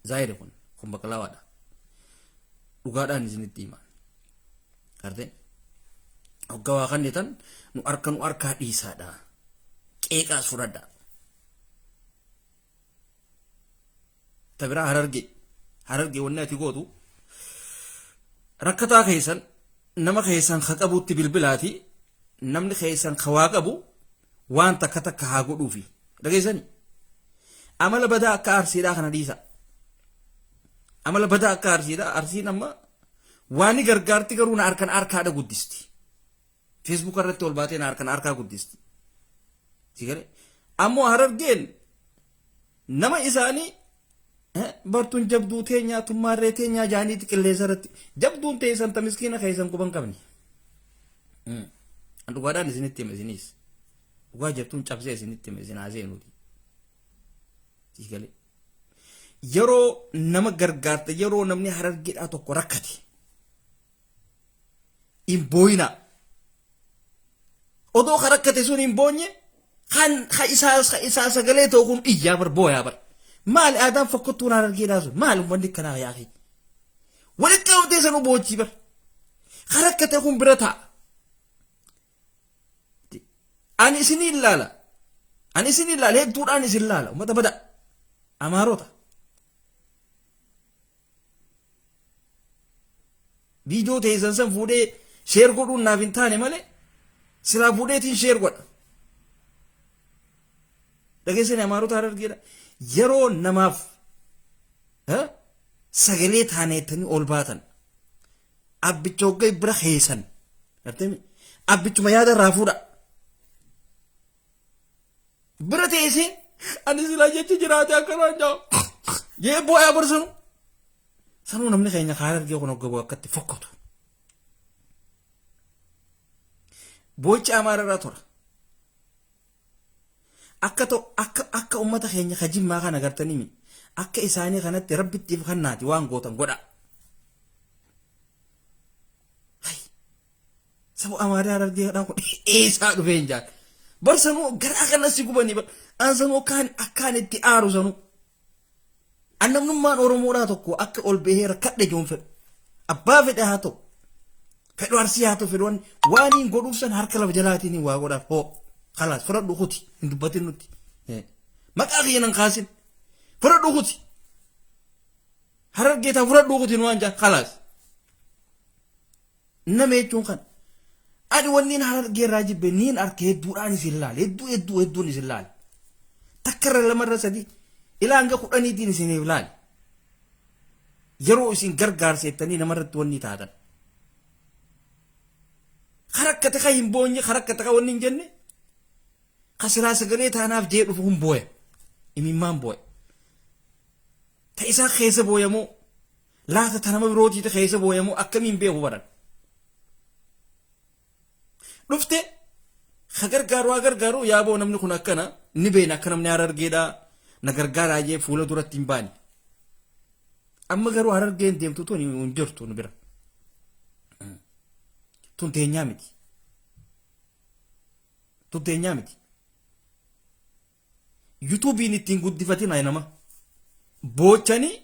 Zaayiri kun baqlaawaadha. Dhugaadhaan isinitti hima. Gartee? Hogga waa kan tan nu harka nu harkaa dhiisaadha. Qeeqaas fudhadha. Ta biraa Harargee. Harargee wanni ati gootu rakkataa keessan nama keessan ka qabutti bilbilaati namni keessan ka waa qabu waan takka takka haa godhuufi. Dhageessani? Amala badaa akka Arsiidhaa kana dhiisa. Amala badaa akka Arsiidhaa Arsiin amma waan ni gargaarti garuu na harkan harkaadha guddisti. Facebook irratti ol baatee na harkan harkaa guddisti. Sigale? Ammoo Harargeen nama isaanii bartuun jabduu teenyaa tummaarree teenyaa jaaniiti qilleensa irratti jabduun teessan ta miskiina keessan quban qabni. Dhugaadhaan isinitti hima isinis. Dhugaa jirtuun cabsee isinitti hima isin haaseenuuti. Sigale? Yeroo nama gargaarte yeroo namni Harargeedhaa tokko rakkate hin booyinaa. Odoo ka rakkate sun hin boonye kan ka isaa sagalee ta'u kun iyyaa bar booyaa bar. Maali aadaan fokkottuun Harargeedhaa sun maali uummanni akkanaa yaa'ee. Walitti qabamtee sanuu boochii bar. Ka rakkate kun bira taa'a. Ani isinii ilaala. Ani isinii ilaala hedduudhaan isin ilaala uummata bada. Amaarota. Viidiyoo teessan san fuudhee share godhuun naaf hin taane malee silaa fuudheetiin share godha. Dhageessanii Amaarota Harargeedha. Yeroo namaaf sagalee taaneettanii ol baatan abbicha hogga bira keessan gartee abbichuma yaada irraa fuudha. Bira teessee ani silaa jechi jiraate akkanaan jaa jee boo'aa barsanu. Sanuu namni keenya karaa argee kun hogga akkatti fokkatu. Boo'ichi Amaara irraa tura. Akka ta'u akka akka uummata keenya ka Jimmaa kana gartanii mi akka isaanii kanatti rabbittiif kannaati waan gootan godha. Hay saba Amaaraa Harargee kanaa kun eessaa dhufee hin jaan. Bar sanuu garaa kana si gubanii bar an sanuu akkaan itti aaru sanuu. An namnummaan Oromoodhaa tokko akka ol bahee rakkadhe joon fedhu. Abbaa fedhe haa ta'u. Fedhu Arsii haa ta'u fedhu waan hin godhuuf san harka lafa jalaatiin waa godhaaf hoo. Kalaas fudhadhu kuti hin dubbatin nutti. Maqaa kiyya nan kaasin. Fudhadhu kuti. Harargee taa fudhadhu kuti waan jaa kalaas. Nama jechuun kan. Ani wanniin Harargee irraa jibbe niin arke hedduudhaan isin laale hedduu hedduu hedduun isin laale. Takka irra lama irra sadii ilaa hanga kudhaniitiin isiniif laale. Yeroo isin gargaarseettanii namarratti wanni taatan. Karakkate ka hin boonye karakkate ka wanni hin jenne ka silaa sagalee taanaaf jee dhufu hin booya. Imimmaan booya. Ta isaa keessa booyamoo Laata ta nama birootiiti keessa booyamoo akkamiin beeku baran. Dhufte ha gargaaru haa gargaaru yaaboo namni kun akkana ni beekna akka namni Harargeedha na gargaaraa jee fuula duratti hin baane. Amma garuu Harargeen deemtu tun hin jirtu nu bira. Tun teenyaa miti. Tun teenyaa miti. Yuutuubiin ittiin guddifatina nama. Boochanii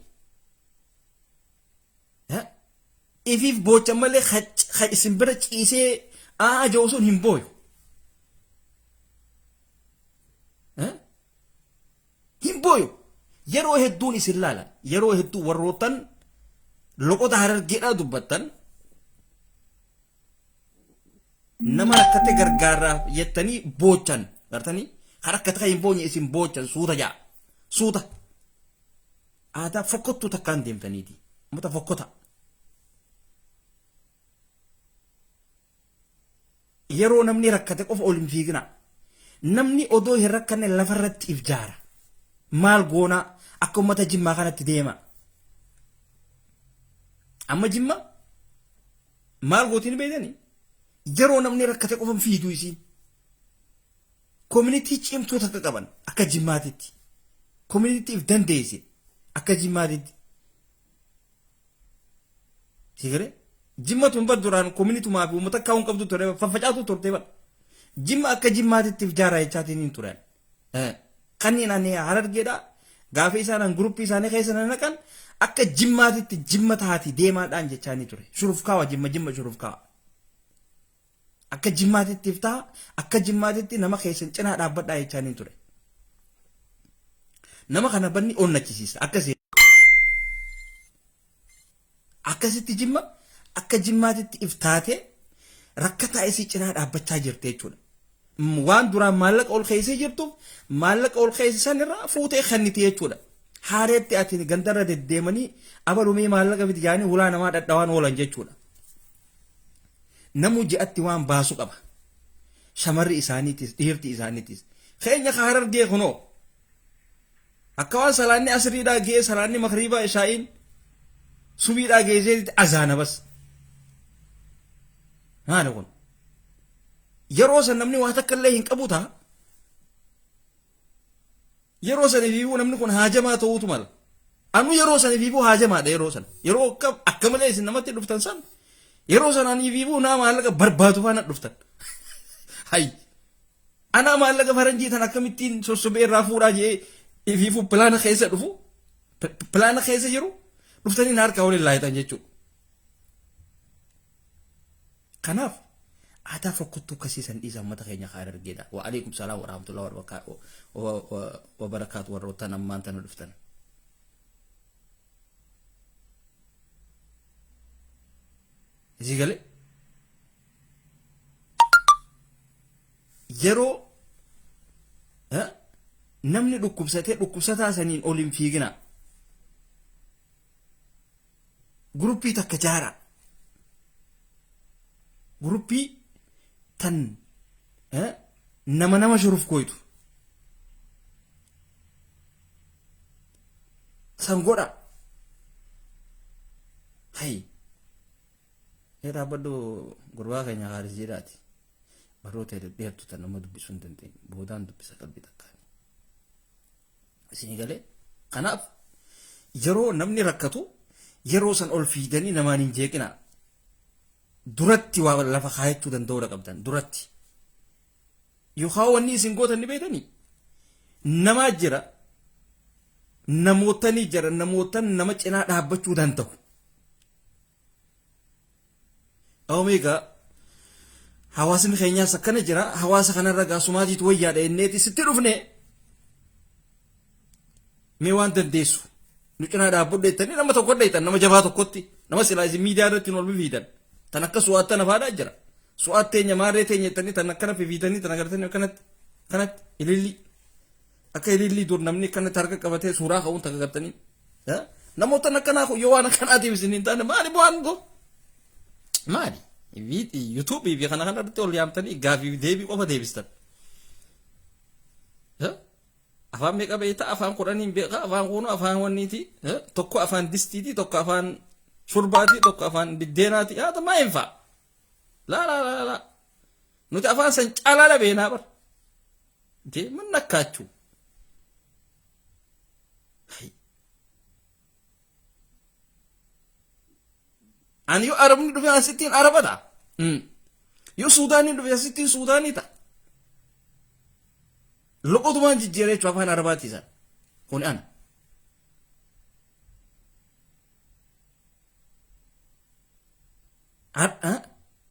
ifiif boochan malee ka isin bira ciisee aa jedhu sun hin booyu. Hin booyu. Yeroo hedduun isin laala. Yeroo hedduu warroottan loqota Harargeedhaa dubbattan nama rakkate gargaaraaf jettanii boochan gartanii kan rakkate kan hin boonye isin boochan suuta ja'a suuta aadaa fokkottuu takkaan deemtaniiti ummata fokkota yeroo namni rakkate qofa ol hin fiigina namni odoo hin rakkanne lafarratti if jaara maal goonaa akka ummata Jimmaa kanatti deema amma Jimma Maal gooti ni beektanii? Yeroo namni rakkate qofa fiidu isiin. Koominitii cimtuu takka qaban akka Jimmaatitti. Koominitii if dandeesse akka Jimmaatitti. Sigiree? Jimma tun bar duraan koominitumaa fi uummata akka hin qabdu ture faffacaatu turte bar. Jimma akka Jimmaatitti if jaaraa jechaatiin hin turan. Kanneen ani Harargeedha gaafa isaan an guruppii isaanii keessa na naqan akka Jimmaatitti Jimma taati deemaadhaan jechaanii ture. Shurufkaawa Jimma Jimma shurufkaawa. Akka Jimmaatitti iftaa akka Jimmaatitti nama keessan cinaa dhaabbadhaa jechaanii ture. Nama kana banni onnachisiisa akkasii. Akkasitti Jimma akka Jimmaatitti if taatee rakkataa isii cinaa dhaabbachaa jirti jechuudha. Waan duraan maallaqa ol keessee jirtuuf maallaqa ol keesse san irraa fuutee kenniti jechuudha. Haareetti ati gandarra deddeemanii abalumee maallaqa fidi jaanii hulaa namaa dhadhawaan oolan jechuudha. Namuu ji'atti waan baasu qaba. Shamarri isaaniitis dhiirti isaaniitis. Keenya ka Harargee kunoo. Akka waan salaanni asriidhaa ga'ee salaanni makriibaa ishaa'iin subiidhaa geesseetitti azaana bas. Maali kun? Yeroo san namni waa takka illee hin qabu ta'a. Yeroo san ifiifuu namni kun haajamaa ta'uutu mala. Anu yeroo san ifiifuu haajamaadha yeroo san. Yeroo akka akka malee isin namatti dhuftan san yeroo san ani ifiifuu naa maallaqa barbaadu faana dhuftan. Hayyi. Anaa maallaqa faranjii tan akkamittiin sossobee irraa fuudhaa jedhee ifiifuu pilaana keessa dhufu pilaana keessa jiru dhuftanii na harkaa waliin laayitan jechuudha. Kanaaf aadaa fokkottuu akkasii san dhiisa uummata keenya kaan argeedha. Wa alaikum salaam wa rahmatullahi wa barakaatu warroottan ammaan tana dhuftan. Isii galee? Yeroo namni dhukkubsatee dhukkubsataa saniin ol hin fiigina. Guruppii takka jaaraa. Guruppii tan nama nama shuruf gooytu. San godha. Hay. Ee dhaabbadhu gurbaa keenya haaris jedhaati. Baroota dheertu tan nama dubbisuu hin dandeenye. Boodaan dubbisa qalbii takkaan. Isinii galee? Kanaaf yeroo namni rakkatu yeroo san ol fiiganii namaan hin jeeqinaa. Duratti waa lafa kaayachuu danda'uudha qabdan duratti. Yookaan wanni isin gootan ni beektanii? Namaa jira namootanii jira namootan nama cinaa dhaabbachuu danda'u. Omeegaa hawaasni keenyaas akkana jira hawaasa kanarra gaa sumaatiitu wayyaadha jenneeti sitti dhufne mee waan dandeessu nu cinaa dhaabbadhu jettanii nama tokko dheeytan nama jabaa tokkotti nama silaa isin miidiyaa irratti ol fiidan tan akka su'aattan afaadhaa jira su'aat teenya maarree teenya jettanii tan akkana fifiitanii tan agartanii akkanatti kanatti ilillii Akka ilillii dur namni akkanatti harka qabatee suuraa ka'uun takka gartanii. Namoota akkanaa kun yoo waan akkanaatiif isin hin taane maali bu'aan goo? Maali? Yuutuubii fi kana kanarratti ol yaamtanii gaafii fi deebii qofa deebistan. Afaan meeqa beekta? Afaan kudhaniin beeka. Afaan kunu afaan wanniiti. Tokko afaan distiiti, tokko afaan shurbaati, tokko afaan biddeenaati. Haa maa hin fa'a. Laa laa laa laa. Nuti afaan san caalaa labeenaa bar. Jee man nakkaachuu. Ani yoo Arabni dhufe asittiin Araba ta'a. Yoo Suudaaniin dhufe asittiin Suudaanii ta'a. Loqotumaan jijjiiree jechuudha afaan Arabaatti isaan. Kuni ana.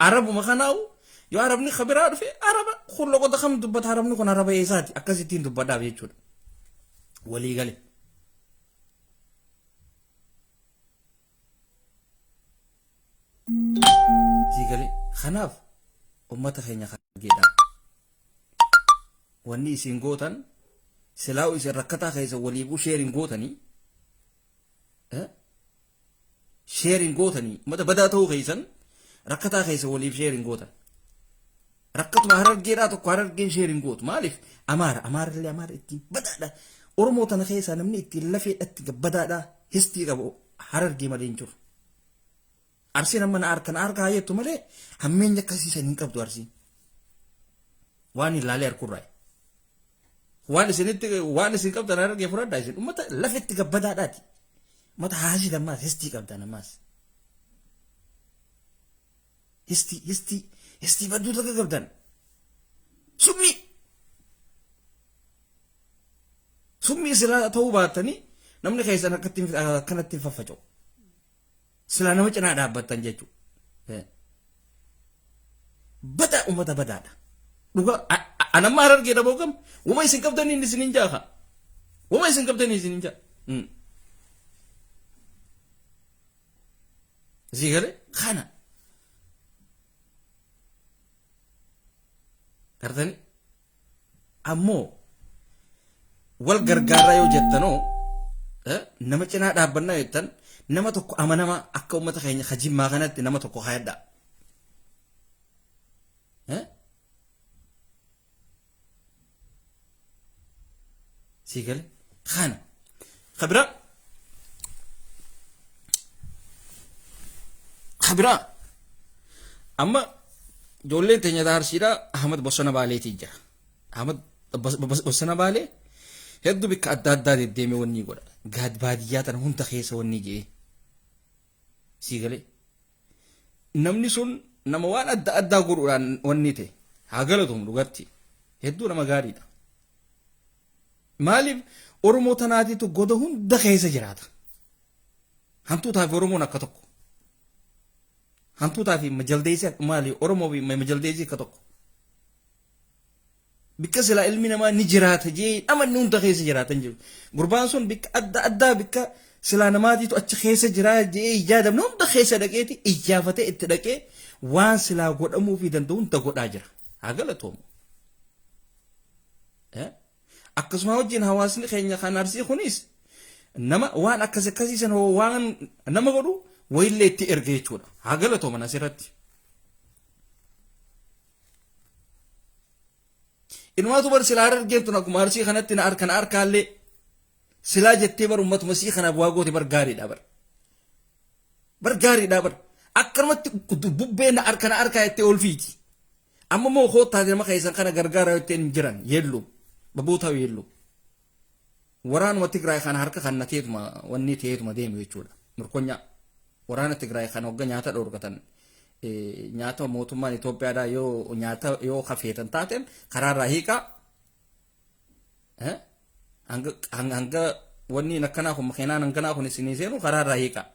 Arabuma kanaawu yoo Arabni kabiraa dhufe Araba kun loqota kam dubbata, Arabni kun Araba eessaati, akkasittiin dubbadhaaf jechuudha. Walii gale. Sii galee kanaaf ummata keenya harargeedha. Wanni isin gootan silaa'u isin rakkataa keessa waliifuu sheerin gootanii, sheerin gootanii ummata badaa ta'uu keessan rakkataa keessa waliif sheerin gootan. Rakkatuma Harargeedhaa tokko Harargeen sheerin gootu. Maaliif? Amaara. Amaarallee Amaara ittiin badaadha. Oromoo tana keessaa namni ittiin lafeedhatti badaadha. Histii qabu Harargee malee hin jiru. Arsiin amma na harka na harka haa jettu malee hammeenya akkasii san hin qabdu Arsiin. Waan hin laalee harkurraa. Waan isinitti waan isin qabdan Harargee fudhadhaa isin uummata lafetti gabbadaadhaati. Uummata haasii ammaas histii qabdan ammaas. Histii histii histii badduu takka qabdan. Summii. Summii silaa ta'uu baattanii namni keessan akkanatti hin faffaca'u. Silaa nama cinaa dhaabbattan jechuudha. Badaa uummata badaadha. Dhugaa anamma Harargee dhaboo gam wama isin qabdanii isin hin jaaka. Wama isin qabdanii isin hin jaa. Sii galee kana. Gartanii ammoo wal gargaarraa yoo jettanoo, nama cinaa dhaabbannaa jettan, nama tokko amanamaa akka uummata keenya ka Jimmaa kanatti nama tokko kaayadhaa. Sii galee kana. Kabira kabiraa amma ijoolleen teenya Arsiidha. Ahmad Bosona Baaleetii jira. Ahmad Bosona Baalee hedduu bikka adda addaa deddeemee wanni godha. Gaad baadiyyaa tana hunda keessa wanni jee. Sii galee. Namni sun nama waan adda addaa godhuudhaan wanni ta'e haa galatomu dhugatti. Hedduu nama gaariidha. Maaliif Oromoo tanaatiitu goda hunda keessa jiraata. Hantuutaa fi Oromoon akka tokko. Hantuutaa fi majaldeessi maali, Oromoo fi majaldeessi akka tokko. Bikka silaa ilmi namaa ni jiraata jee namanni hunda keessa jiraatan jiru. Gurbaan sun bikka adda addaa bikka silaa namaatiitu achi keessa jiraa jee yaadamne hunda keessa dhaqeeti iyyaafatee itti dhaqee waan silaa godhamuu fi danda'u hunda godhaa jira. Haa galatoomu. Akkasuma wajjin hawaasni keenya kan Arsii kunis nama waan akkas akkasii sana waan nama godhu wayillee itti erga jechuudha. Haa galatooman asirratti. Inumaatu bar silaa Harargeen tun akkuma Arsii kanatti na harka na harkaallee silaa jettee bar ummatuma sii kanaaf waa goote bar gaariidha bar. Bar gaariidha bar. Akkanumatti bubbee na harka na harkaa jettee ol fiiti. Amma immoo koottaati nama keessan kana gargaara jettee hin jiran yeellu. Babootaa yeellu. Waraanuma Tigraay kana harka kan nateetuma wanni ta'eetuma deemu jechuudha. Mirkonyaa. Waraana Tigraay kana hogga nyaata dhoorgatan, nyaata mootummaan Itoophiyaadhaa yoo nyaata yoo kafeetan taateen karaarraa hiiqaa. Hanga wanni akkanaa kun makiinaan hanganaa kun isinii seenu karaarraa hiiqaa.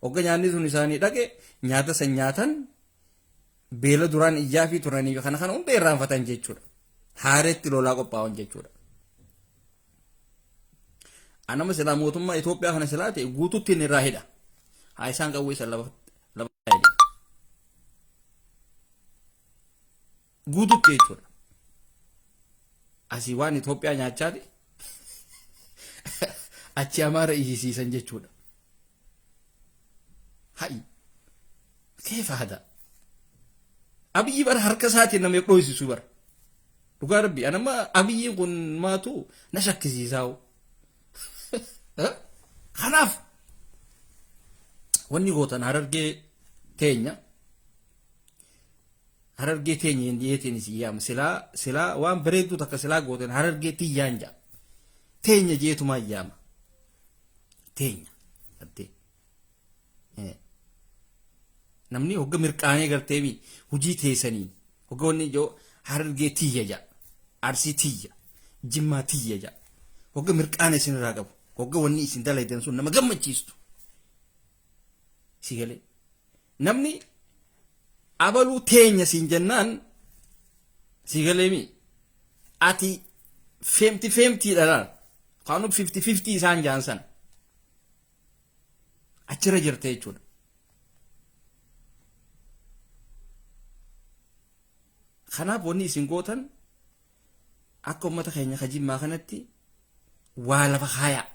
Hogga nyaanni sun isaanii dhaqe nyaata san nyaatan beela duraan iyyaa fi turanii fi kana kana hunda irraanfatan jechuudha. Haareetti lolaa qophaa'an jechuudha. Anama silaa mootummaa Itoophiyaa kana silaa ta'e guututti inni irraa hidha. Haa isaan qawwee san lafa lafa hidhe. Guututti jechuudha. Asii waan Itoophiyaa nyaachaati achi Amaara iyyisiisan jechuudha. Ha'i. Keefa hada. Abiyyi bara harka isaatiin nama dhoysisu bara. Dhugaa rabbi anamma Abiyyiin kun maatu na shakkisiisaa. Kanaaf Wanni gootan Harargee teenya, Harargee teenya hin dhiyeetiin isin yaama. Silaa silaa waan bareedduu takka silaa gootan Harargee tiyyaan ja'a. Teenya jeetumaa yaama. Teenya. Gartee. Namni hogga mirqaanee gartee hojii teessanii hogga wanni ijoo Harargee tiyya ja'a. Arsii tiyya. Jimmaa tiyya ja'a. Hogga mirqaana isinirraa qabu. Hogga wanni isin dalaydan sun nama gammachiistu. Si galee. Namni abaluu teenya siin jennaan, si galeemi, ati feemti feemtiidha laal. Kaanuu 50-50 isaan jaan sana. Achirra jirte jechuudha. Kanaaf wanni isin gootan akka uummata keenya ka Jimmaa kanatti waa lafa kaayaa.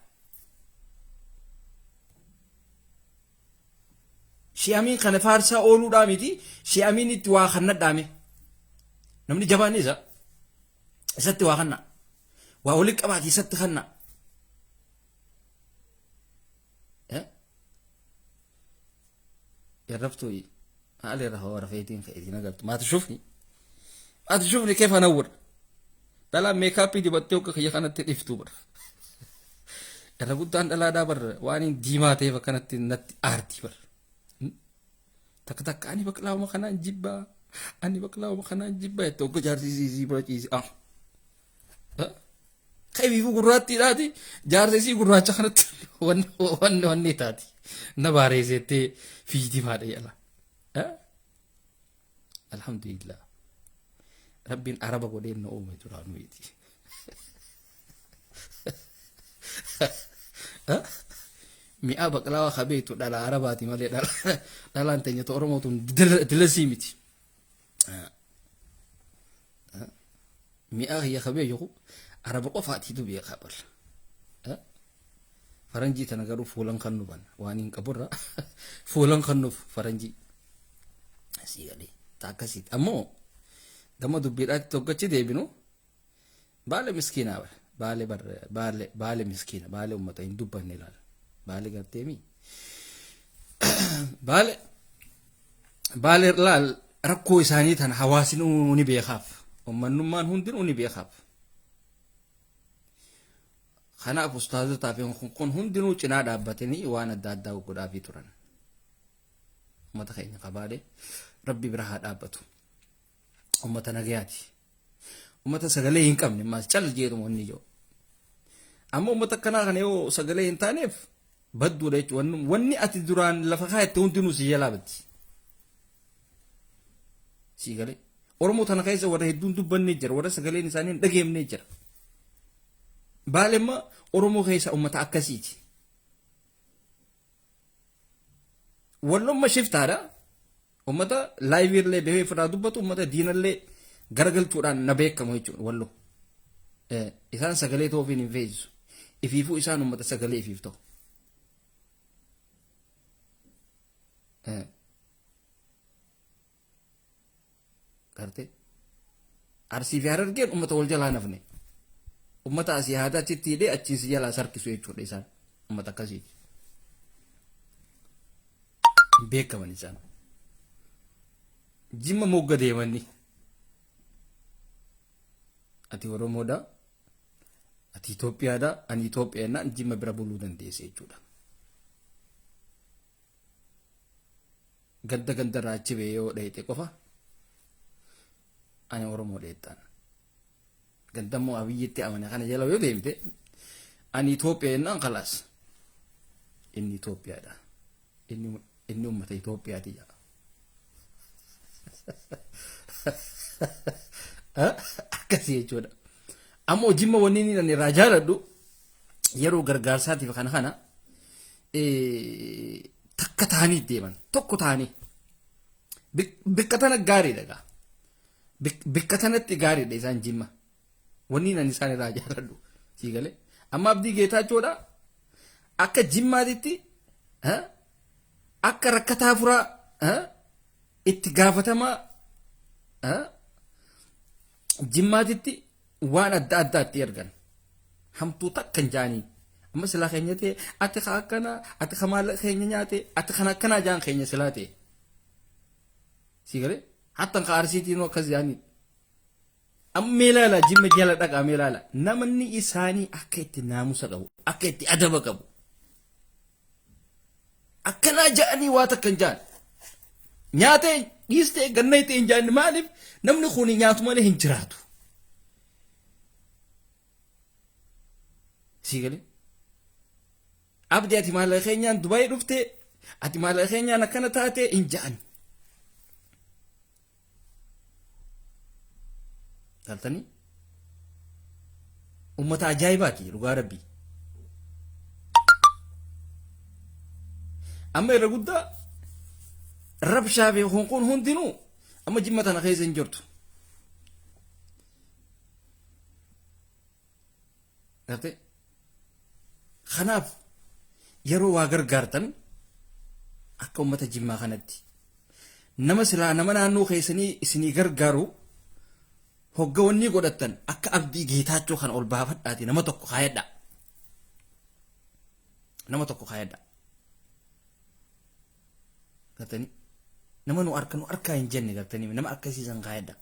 Shi'amiin kana faarsaa ooluudhaa miti, shi'amiin itti waa kannadhaame. Namni jabaan isa isatti waa kanna. Waa walitti qabaati isatti kanna. جربتوا علي راه رفيتين خيتين قلت ما تشوفني ما تشوفني كيف انور. Dhalaan makeup dibattee akka kiyya kanatti dhiftu bara. Irra guddaan dhalaadhaa bar waan hin diimaa ta'eef akkanatti natti aarti bar. Takka takka ani baqlaawuma kanaan jibbaa, ani baqlaawuma kanaan jibbaa jettee hogga jaarsi isii bira ciise. Ah. Kabiifuu gurraattiidhaati, jaarsa isii gurraacha kanatti wanni wanni wanni taati. Na baareessettee fiigdi maadha jala. Alhamdulillah. Rabbiin Araba godhee na uume duraanuu iti. Mi'a baqlaawaa kabeetu dhala Arabaati malee dhalaan teenya Oromoo tun dilasii miti. Mi'a kiyya kabeeku Araba qofaatiitu beekaa bar. Faranjii tana garuu fuulan kan nu bana waan hin qaburra fuulan kan nuuf faranjii. Asii galee akkasiiti. Ammoo gama dubbiidhaatti tokkochi deebinu, Baale miskiinaa bara. Baale bar baale baale miskiina, Baale ummata hin dubbanne ilaala. Baale garteemi. Baale baale laal, rakkoo isaanii tana hawaasni ni beekaaf. Ummannummaan hundinuu ni beekaaf. Kanaaf ustaazotaa fi kun hundinuu cinaa dhaabbatanii waan adda addaa godhaafii turan. Ummata keenya qabaale Rabbi bira haa dhaabbatu. Ummata nagayaati. Ummata sagalee hin qabne maas cal jedhuma wanni jiru. Amma ummata akkanaa kana yoo sagalee hin taaneef badduudha jechuudha. Wanni ati duraan lafa kaayette hundinuu si jalaa baddi. Sii galee. Oromoo tana keessa warra hedduun dubbannee jira. Warra sagaleen isaanii hin dhageemnee jira. Baale immoo Oromoo keessa ummata akkasiiti. Wallumma shiftaadha. Ummata live illee bahee ofirraa dubbatu, ummata diinallee garagalchuudhaan na beekamu jechuudha Wallo. Isaan sagalee ta'uufiin hin feesisu. Ifiifuu isaan ummata sagalee ifiif ta'u. Gartee? Arsii fi Harargeen ummata wal jalaa nafne. Ummata asii haada achitti hidhee achiin si jalaa sarkisu jechuudha isaan. Ummata akkasiiti. Hin beekaman isaan. Jimma mogga deemanni. Ati Oromoodha. Ati Itoophiyaadha. Ani Itoophiyaa jennaan Jimma bira buluu dandeesse jechuudha. Ganda ganda irraa achi ba'ee yoo dhayxe qofa ani Oromoo dheettaan. Gandammoo Abiyyitti amane kana jala yoo deemte ani Itoophiyaa jennaan kalaas. Inni Itoophiyaadha. Inni uummata Itoophiyaati jedha. Akkasii jechuudha. Ammoo Jimma wanni inni ani irraa jaaladhu yeroo gargaarsaatiif kana kana takka ta'anii deeman, tokko ta'anii bikka tana gaariidha gaa, bikka tanatti gaariidha isaan Jimma. Wanni ani isaan irraa jaaladhu, sii galee, amma Abdii Geetaachoodha akka Jimmaatitti akka rakkataa furaa itti gaafatamaa Jimmaatitti waan adda addaatti ergan hamtuu takka hin jaaniin. Amma silaa keenya ta'e, ati ka akkanaa, ati ka maallaqa keenya nyaate, ati kan akkanaa jaan keenya silaa ta'e. Si galee? Hattan ka Arsiitiinuu akkas jaanii. Amma mee ilaala, Jimma jala dhaqaa mee ilaala. Namni isaanii akka itti naamusa qabu, akka itti adaba qabu. Akkanaa ja'anii waa takka hin ja'an. Nyaatee dhiistee ganna itti hin ja'an, maaliif namni kun nyaatu malee hin jiraatu. Sii galee? Abdi, ati maallaqa keenyaan Dubaayii dhuftee, ati maallaqa keenyaan akkana taatee hin ja'an. Galtanii? Uummata ajaa'ibaati dhugaa rabbii. Amma irra guddaa rabshaa fi kunkuun hundinuu amma Jimma tana keessa hin jirtu. Gartee? Kanaaf yeroo waa gargaartan akka uummata Jimmaa kanatti nama silaa nama naannoo keessanii isinii gargaaru hoggawanni godhattan akka Abdii Geetaachoo kana ol baafadhaati nama tokko kaayadhaa. Nama tokko kaayadhaa. Gartanii? Nama nu harka nu harkaa hin jenne, gartanii, nama akkasiisan kaayadhaa.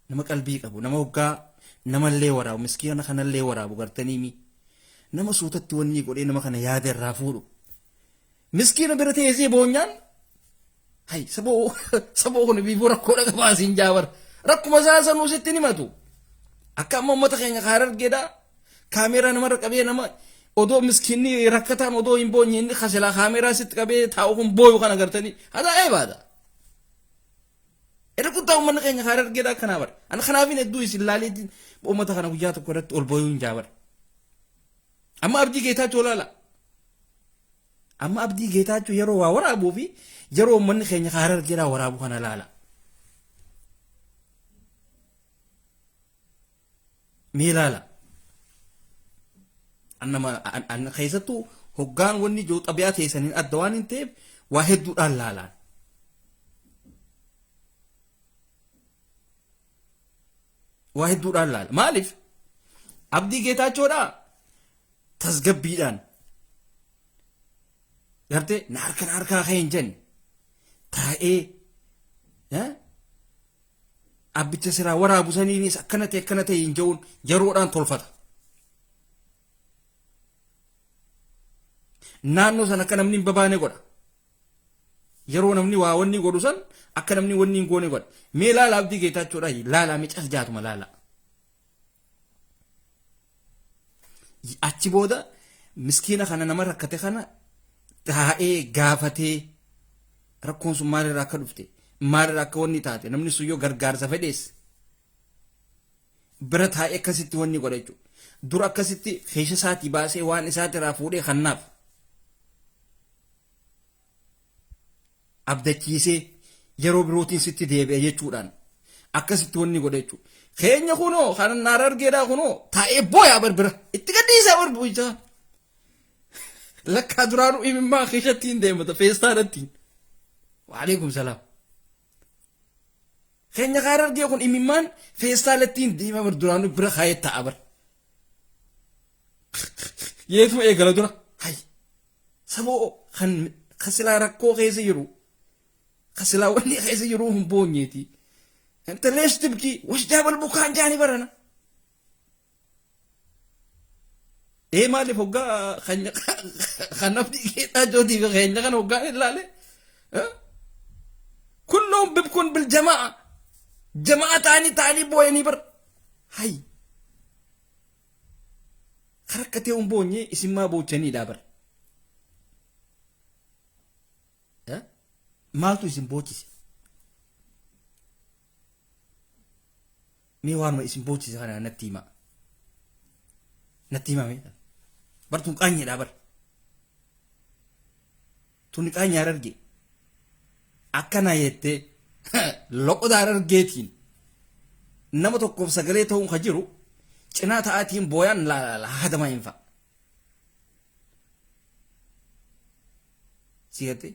Nama qalbii qabu, nama hoggaa namallee waraabu, miskiina kanallee waraabu, gartaniimi, nama suutatti wanni godhee nama kana yaada irraa fuudhu. Miskiina bira teessee boonyaan, hay saboo, saboo kun biifuu rakkoodha qabaa siin jaabar, rakkuma isaa sanuu sitti himatu. Akka amma uummata keenya Harargeedha kaameeraa namarra qabee, nama odoo miskiinni rakkataan odoo hin boonye, inni kasilaa kaameeraa sitti qabee taa'u kun booyu kana gartanii hadaa eebaadha. Irra guddaa uummanni keenya Harargeedha akkanaa bara. Ani kanaafin hedduu isin laaleetiin uummata kana guyyaa tokko irratti ol booyuu hin jaabara. Amma Abdii Geetaachoo laala. Amma Abdii Geetaachoo yeroo waa waraabuu fi yeroo uummanni keenya Harargeedhaa waraabu kana laala. Mee laala. Annama an keessattuu hoggaan wanni jiru xabi'aa teessaniin adda waan hin ta'eef waa hedduudhaan laalaan. Waa hedduudhaan laala. Maaliif? Abdii Geetaachoodhaa tasgabbiidhaan gartee na harka na harkaa kee hin jenne taa'ee abbicha siraa waraabu saniinis akkana ta'e akkana ta'e hin je'uun yeroodhaan tolfata. Naannoo sana akka namni hin babaane godha. Yeroo namni waa wanni godhu san akka namni wanni hin goone godha. Mee laala, Abdii Geetaachoodha laala, mee cal jaatuma laala. Achi booda miskiina kana, nama rakkate kana taa'ee gaafatee, rakkoon sun maalirraa akka dhufte, maalirraa akka wanni taate, namni sun yoo gargaarsa fedhees bira taa'ee akkasitti wanni godha jechuudha. Dura akkasitti keessa isaatii baasee waan isaatirraa fuudhee kannaaf abdachiisee yeroo birootiin sitti deebi'a jechuudhaan akkasitti wanni godha jechuudha. Keenya kunoo kan Harargeedhaa kunoo taa'ee booyaa barbira itti gadhiisaa barbuuchaa. Lakkaa duraanuu imimmaa keessatti hin deemata feestaalattiin. Waalaikum salaam. Keenya Harargee kun imimmaan feestaalattiin deema bar, duraanuu bira kaayee ta'a bar. Yeetuma eegala dura. Hay. Saboo kan kasilaa rakkoo keessa jiru, kasilaa wanni keessa jiru hin boonyeeti. Inta leesh tibkii wash jaabal bukaan jaani barana. Ee, maaliif hoggaa kan namni Geetaachootii fi keenya kana hoggaan ilaale, kulluun bibkun bil jamaa jamaa ta'anii ta'anii booyanii bar. Hay, karakkatee hin boonye, isin maa boochaniidha bar? Maaltu isin boochise? Mee waanuma isin boochise kana natti himaa. Natti himaa mee. Bar tun qaanyeedha bar. Tuni qaanye Harargee. Akkana jettee loqoda Harargeetiin nama tokkoof sagalee ta'uun ka jiru cinaa ta'aatiin booyaan haadama hin fa'a. Si gattee?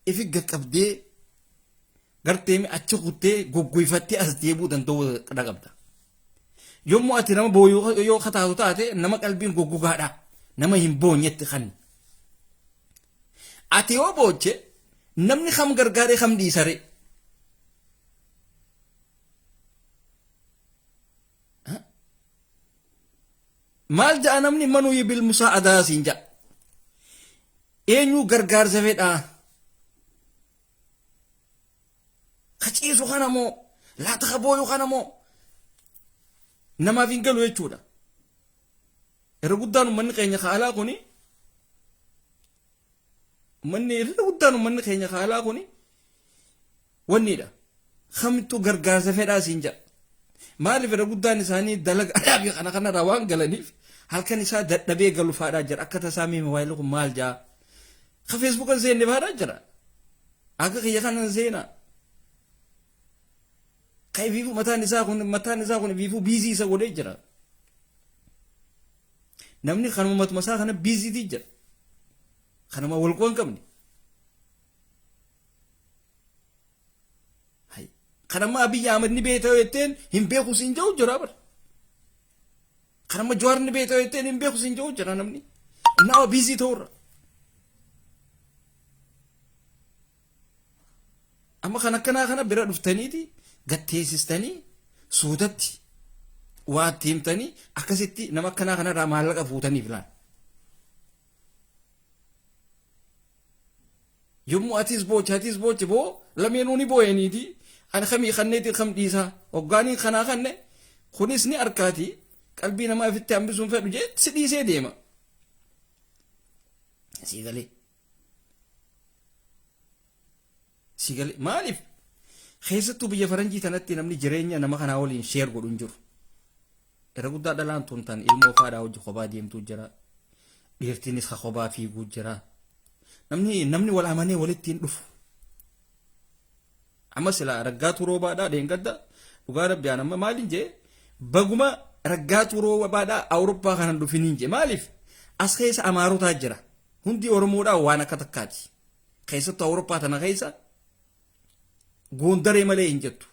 Ifi gaqqabdee gartee achi kuttee goggoyfattee as deebuu danda'uu qabda. Yommuu ati nama booyuu yoo kataatu taate nama qalbiin goggogaadha. Nama hin boonyetti kan. Ati yoo booche namni kam gargaaree kam dhiisare. Maal ja'a namni manuu yibil musaa adaa siin ja'a. Eenyu gargaarsa fedhaa? Ka ciisu kana moo laata ka booyu kana moo namaaf hin galu jechuudha. Irra guddaan uummanni keenya ka alaa kuni uummanni irra guddaan uummanni keenya ka alaa kuni wanniidha. Kamtu gargaarsa fedhaa siin jedha. Maaliif irra guddaan isaanii dalaga fi kana kanarraa waan galaniif halkan isaa dadhabee galu faadhaa jira. Akka tasaa mee mobaayilli kun maal jaa? Ka feesbuuka hin seenne faadhaa jira. Akka kiyya kana hin seenaa. Ka ifiifuu mataan isaa kun ifiifuu busy isa godhee jira. Namni kanuma matuma isaa kana busytii jira. Kanuma wal quba hin qabne. Kan amma Abiyyi Ahmad ni beekta yoo jetteen hin beeku siin jedhu jira bara. Kan amma Jawaar ni beekta yoo jetteen hin beeku siin jedhu jira namni. Nama busy ta'urra. Amma kan akkanaa kana bira dhuftaniiti gatteessistanii suutatti waa itti himtanii akkasitti nama akkanaa kanarraa maallaqa fuutaniif laal. Yommuu atis booche atis booche boo lameenuu ni booyaniiti ani kamii kanneetiin kam dhiisaa hoggaaniin kanaa kanne kunis ni arkaati qalbii namaa ifitti hambisuun fedhu jee si dhiisee deema. Sii galee. Sii galee maaliif keessattuu biyya faranjii tanatti namni jireenya nama kanaa waliin share godhu hin jiru. Irra guddaa dhalaan tun tan ilmoo faadhaa hojii kophaa deemtuu jira. Dhiirtiinis ka kophaa fiiguu jira. Namni wal amanee walitti hin dhufu. Amma silaa Raggaatuu Roobaadhaa dheengadda dhugaa rabbi aan amma maaliin jee baguma Raggaatuu Roobaadhaa Awurooppaa kanan dhufiniin jee maaliif as keessa Amaarotaa jira. Hundi Oromoodhaa waan akka takkaati. Keessattuu Awurooppaa tana keessa Goondaree malee hin jettu.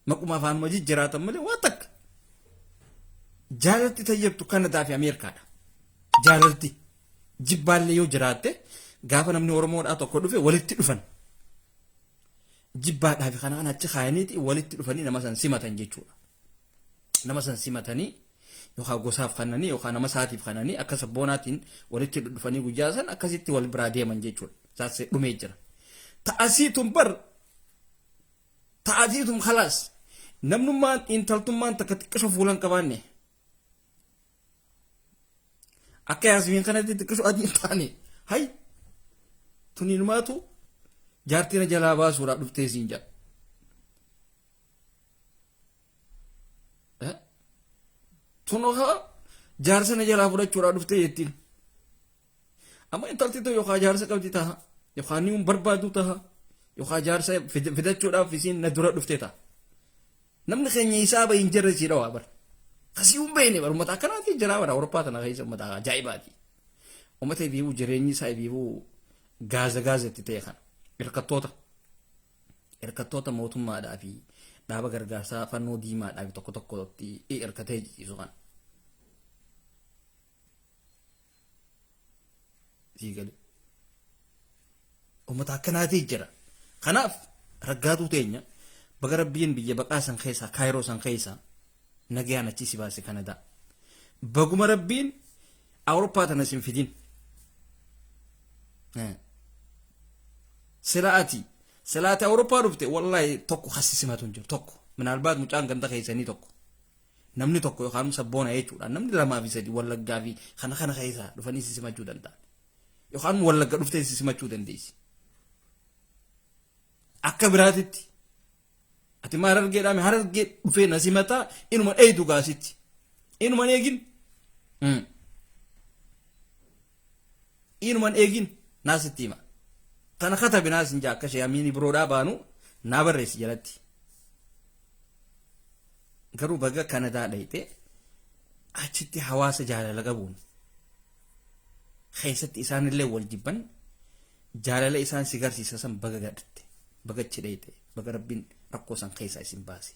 Maquma afaanuma jijjiraatan malee waan takka. Jaalalti tayyabtu Kanadaa fi Ameerikaadha. Jaalalti jibbaallee yoo jiraatte gaafa namni Oromoodhaa tokko dhufe walitti dhufan. Jibbaadhaa fi kana kana achi kaayaniiti walitti dhufanii nama san simatan jechuudha. Nama san simatanii yookaan gosaaf kananii yookaan nama isaatiif kananii akka sabboonaatiin walitti dhufanii guyyaa san akkasitti wal biraa deeman jechuudha. Saasee dhumee jira. Ta'asii tun bar ta'asii tun khalaas namnummaan intaltummaan takka xiqqisho fuula hin qabaanne akka Yaasmiin kanatti xiqqisho adii hin taane hay tuniinumaatu jaartii na jalaa baasuudhaaf dhuftee siin jedha. Tun jaarsa na jalaa fudhachuudhaaf dhuftee jettiin. Amma intalti tun yookaan jaarsa qabdi taha yookaan ni barbaadu taha yookaan jaarsa fidachuudhaaf isiin na dura dhuftee taha. Namni keenya isaa bahin jirre sii dhawaa bara. Kasii hin beekne bara uummata akkanaatiin jira bara Awurooppaa tana keessa uummata ajaa'ibaati. Uummata ibiibuu jireenyi isaa ibiibuu gaaza gaazatti ta'e kana hirkattoota. Hirkattoota mootummaadhaa fi dhaaba gargaarsaa fannoo diimaadhaa fi tokko tokkotti hirkatee ciisu kana. Sii galee. Uummata akkanaatii jira. Kanaaf Raggaatuu teenya baga rabbiin biyya baqaa san keessaa Kaayiroo san keessaa nagayaan achi si baase Kanadaa. Baguma rabbiin Awurooppaa tana sin fidin. Sila ati Awurooppaa dhufte wallaahi tokko kasi simatu hin jiru tokko. Minaalbaat mucaan ganda keessanii tokko. Namni tokko yookaan sabboona jechuudha. Namni lamaa fi sadi Wallaggaa fi kana kana keessaa dhufanii si simachuu danda'an. Yookaan Wallagga dhuftee si simachuu dandeessi. Akka biraatitti ati ma Harargeedhaa Harargee dhufee na simataa inuma dheeydu gaasitti. Inuma eegin. Inuma eegin naasitti hima. Tana katabi naas hin jaa akka ishee amiini biroodhaa baanu naa barreessi jalatti. Garuu baga Kanadaa dhayxee achitti hawaasa jaalala qabuun keessatti isaanillee wal jibban jaalala isaan si garsiisa san baga gadhatte baga achi dhayxe baga rabbiin rakkoo san keessaa isin baase.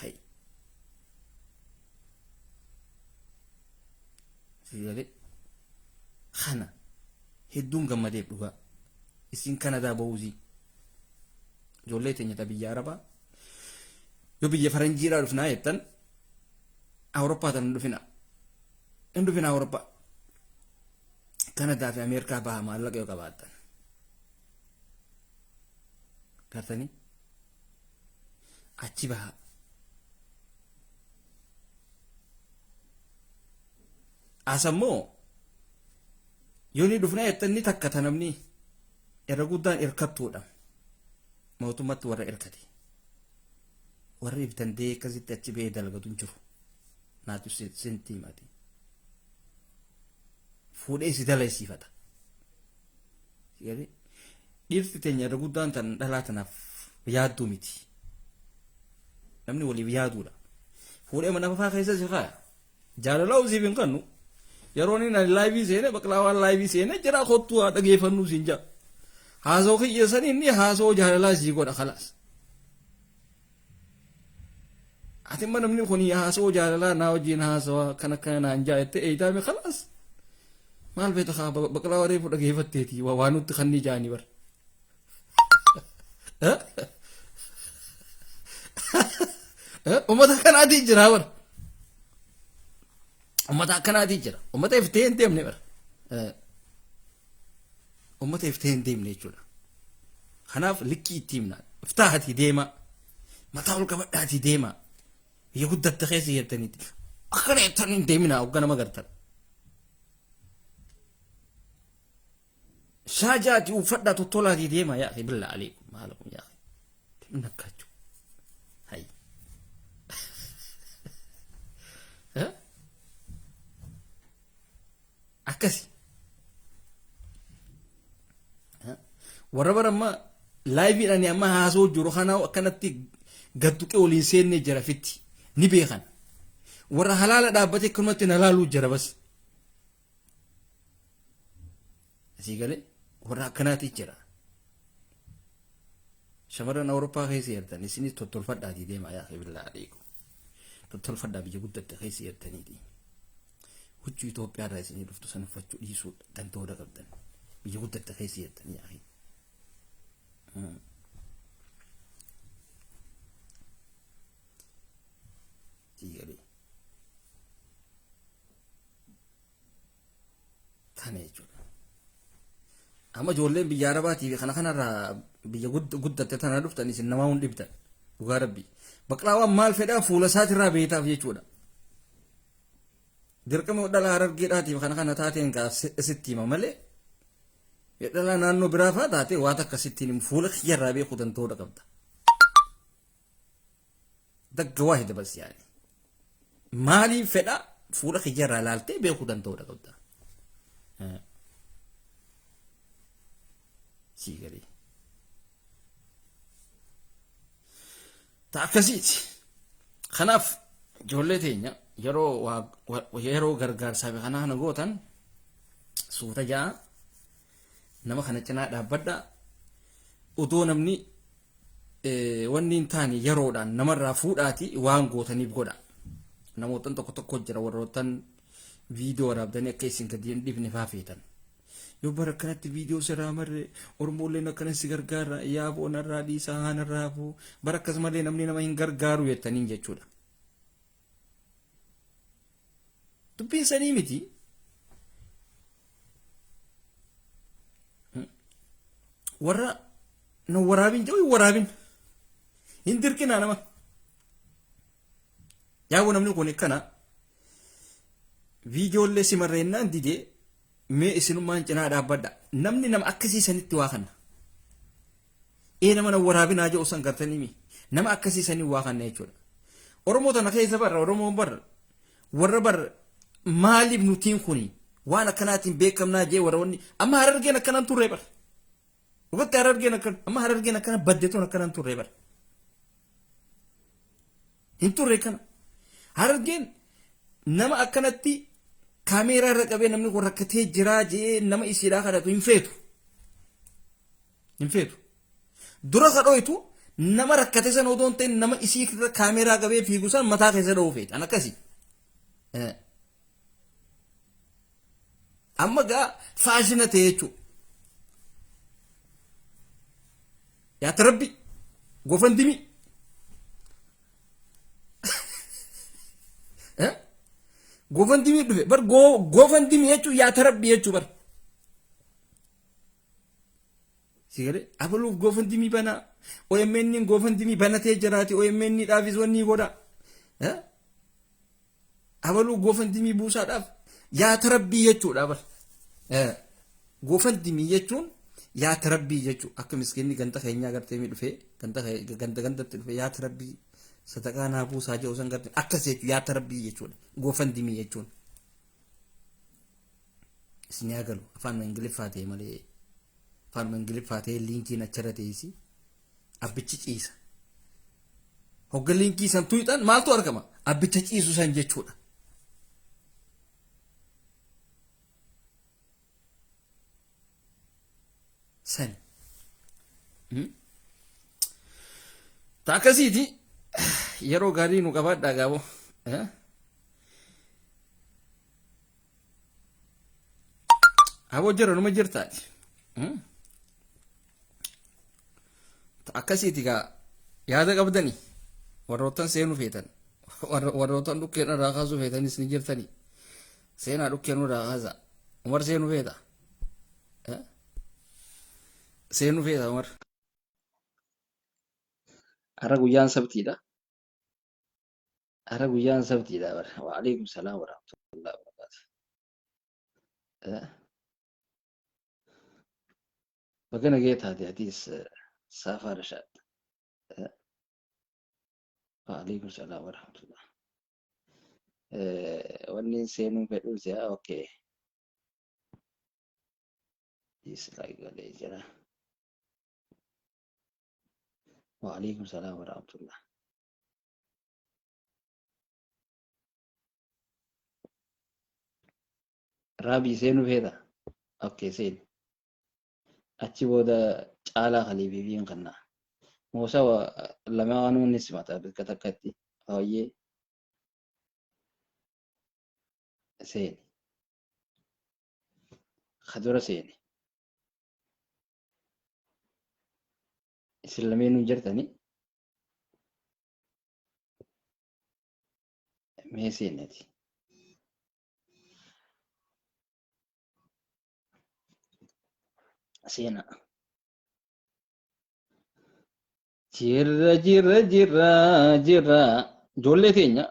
Hay. Sigalee kana hedduun gammadeef dhugaa. Isin Kanadaa ba'uusii. Ijoollee teenya ta biyya Arabaa. Yoo biyya faranjiidhaa dhufnaa jettan, Awurooppaa tan hin dhufina. Hin dhufina Awurooppaa. Kanadaa fi Ameerikaa baha maallaqa yoo qabaattan. Gartanii? Achi baha. As ammoo yoo ni dhufnaa jettan, ni takkata. Namni irra guddaan irkattuudha. Mootummatti warra irkate. Warri if danda'ee akkasitti achi ba'ee dalagatu hin jiru. Naatu sinti himati. Fuudhee si dalaysiifata. Dhiirti teenya irra guddaan tan dhalaa tanaaf yaadduu miti. Namni waliif yaaduudha. Fuudhee mana fafaa keessa si kaaya. Jaalala usiif hin kannu. Yeroo inni ani live seene, baqlaa waan live seene jira, kottuu haa dhageeffannuu siin jaa. Haasoo kiyya sanii inni haasoo jaalalaa sii godha, khalaas. Ati imma namni kun haasoo jaalalaa naa wajjin haasawaa kan akkana naan jaa jettee eeyitaame, khalaas. Maal beekta kaa, baqlaa waree dhageeffatteeti waa nutti kannii jaanii bar. Uummata akkanaatii jira bar. Uummata akkanaatii jira. Uummata iftee hin deemne bar. Uummata iftee hin deemne jechuudha. Kanaaf likkii itti himna. Iftaahatii deema. Mataa ol qabadhaatii deema. Biyya guddatte keessa jettaniiti. Akkana jettanii hin deemina hogga nama gartan. Shaajaati uffadhaa, tottolaatii deema. Yaa akhi, billaa aleekum, maalakum yaa akhi. Nakkaachuu. Hay. Eh? Akkasi. Warra bara amma liveiidhaan amma haasoo jiru kana akkanatti gadtuqee waliin seennee jira fitti ni beekan. Warra halaala dhaabbatee akkanumatti na laaluu jira bas. Asii galee warra akkanaati jira. Shamarran Awurooppaa keessa jirtan, isinis tottolfadhaatii deemaa, yaa billaa aleekum. Tottolfadhaa, biyya guddatte keessa jirtaniiti. Huccuu Itoophiyaa irraa isinii dhuftu san uffachuu dhiisuu danda'uu qabdan. Biyya guddatte keessa jirtan, yaa akhi. Asii galee. Kana jechuudha. Amma ijoolleen biyya Arabaatii fi kana kanarraa biyya guddatte tana dhuftan, isin namaa hun dhibtan. Dhugaa rabbi. Baqlaawaan maal fedhaa fuula isaatirraa beektaaf jechuudha. Dirqama dhala Harargeedhaatiif kana kana taateen gaa sitti hima malee, dhala naannoo biraa faa taate waa takka sitti himu, fuula kiyyarraa beekuu danda'uudha qabda. Dagga waahida bas yaani. Maaliin fedha fuula kiyyarraa laaltee beekuu danda'uudha qabda. Sii galee. Ta akkasiiti. Kanaaf ijoollee teenya, yeroo yeroo gargaarsaa fi kanaa kana gootan, suuta ja'a nama kana cinaa dhaabbadha. Odoo namni wanni hin taane yeroodhaan namarraa fuudhaati waan gootaniif godha. Namootan tokko tokko jira, warroottan viidiyoo waraabdanii akka isin gadi hin dhiifne faa feetan. Yoo bara akkanatti viidiyoo sirraa marre, Oromolleen akkana si gargaara, yaaboo narraa dhiisaa, haa narraa hafuu, bara akkasumallee namni nama hin gargaaru jettaniin jechuudha. Dubbiin sanii miti. Warra na waraabin jedhu hin waraabin. Hin dirqinaa nama. Yaaboo namni kun akkana viidiyoollee simarreennaan didee, mee isinummaan cinaa dhaabbadha. Namni nama akkasii sanitti waa kanna. Ee, nama na waraabinaa jedhu san gartanii mi? Nama akkasii sanii waa kanna jechuudha. Oromoo tana keessa barra, Oromoon barra, warra barra maaliif nutiin kuni waan akkanaatiin beekamnaa jee, warra wanni amma Harargeen akkanaan turre bara. Dhugatti Harargeen akkana, amma Harargeen akkana badde tun akkanaan turre bara. Hin turre kana. Harargeen nama akkanatti kaameeraa irra qabee namni kun rakkatee jiraa jee nama isiidhaa kadhatu hin feetu. Hin feetu. Dura kadhooytu Nama rakkate san odoo hin ta'in nama isii irra kaameeraa qabee fiigu san mataa keessa dha'uu feeti. An akkasi. Amma gaa faashina ta'e jechuudha. Yaa tarabbi gofandimi. Gofandimi dhufe bar gofandimi jechuun yaa tarabbi jechuu bar. Sigalee abaluuf gofandimi banaa OMN gofandimi banatee jiraati OMN dhaafis wanni godha. Abaluu gofandimi buusaadhaaf yaa tarabbii jechuudha bar. Gofandimi jechuun yaa tarabbii jechuudha. Akka miskiinni ganda keenyaa gartee mi dhufee ganda ganda gandatti dhufee yaa tarabbii sadaqaa naa buusaa jedhu san gartee akkas jechuudha yaa tarabbii jechuudha. Gofandimi jechuun. Isin yaa galu afaan Ingiliffaa ta'e malee afaan Ingiliffaa ta'e liinkiin achirra teessi abbichi ciisa. Hogga liinkii san tuyxan maaltu argama? Abbicha ciisu san jechuudha. Sani. Ta akkasiiti yeroo gaarii nu qabaadhaa gaaboo. Aboo jira numa jirtaati. Ta akkasiiti gaa yaada qabdani warroottan seenuu feetan warroottan dhukkeen irraa kaasuu feetanis ni jirtani. Seenaa dhukkeen irraa kaasa. Umar seenuu feeta. Seenuu feeta Umar. Har'a guyyaan sabtiidha. Har'a guyyaan sabtiidha bara. Waalaikum salaam warahmatullahi wabarakatuh. Baga nagee taate atiis saafaa rashaad. Waalaikum salaam warahmatullah. Wanni seenuu fedhuus yaa okay. Dislike godhee jira. Waalaikum salaam warahmatullah. Raabii seenuu feeta? Okay seeni. Achi booda caalaa kaliifiifiin kannaa. Moosa lamaanuu ni simata bakka takkatti. Hooyyee seeni. Ka dura seeni. Isin lameenuu jirtanii mee seeni ati. Seena. Jirra jirra jirra jirra ijoollee teenya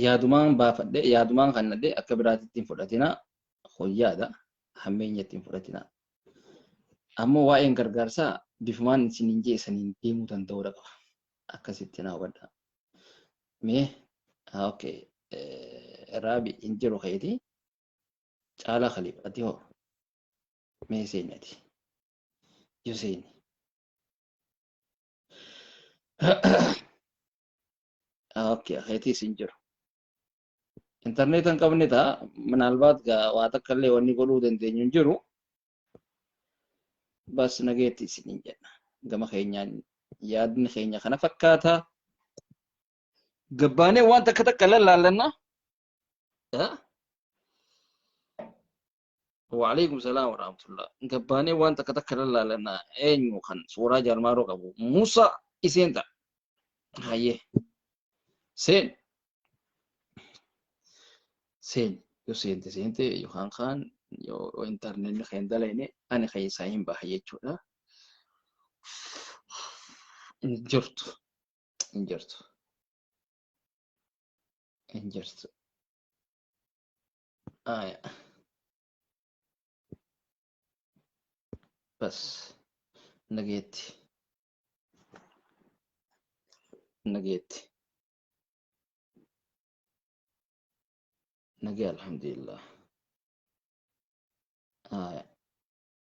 yaadumaan baafadhe yaadumaan kannadhe akka biraatitti hin fudhatina hoyyaadha hammeenya itti hin fudhatina. Ammoo waa'een gargaarsaa bifumaan isiniin jeessaniin deemuu danda'uudha qaba. Akkasitti naa hubadha. Mee okay raabi hin jiru keeti caalaa khaliif ati hoo mee seeni ati yoo seeni. Okay keetiis hin jiru. Intarneeta hin qabne ta'a minaalbaat gaa waa takka illee wanni godhuu dandeenyu hin jiru. Bas nageetti isiniin jenna. Gama keenyaan yaadni keenya kana fakkaata. Gabbaanee waan takka takka lallaallanna. Waalaikum salaam wa rahmatullah. Gabbaanee waan takka takka lallaallanna eenyu kan suuraa jaalmaaroo qabu. Musa iseen ta'a. Hayyee. Seen. Seen. Yoo seente seente yookaan kaan yoo intarneetni kan hin dalayne ani keessaa hin baha jechuudha. Hin jirtu. Hin jirtu. Hin jirtu. Aya. Bas. Nageetti. Nageetti. Nagee alhamdulillah. Aya.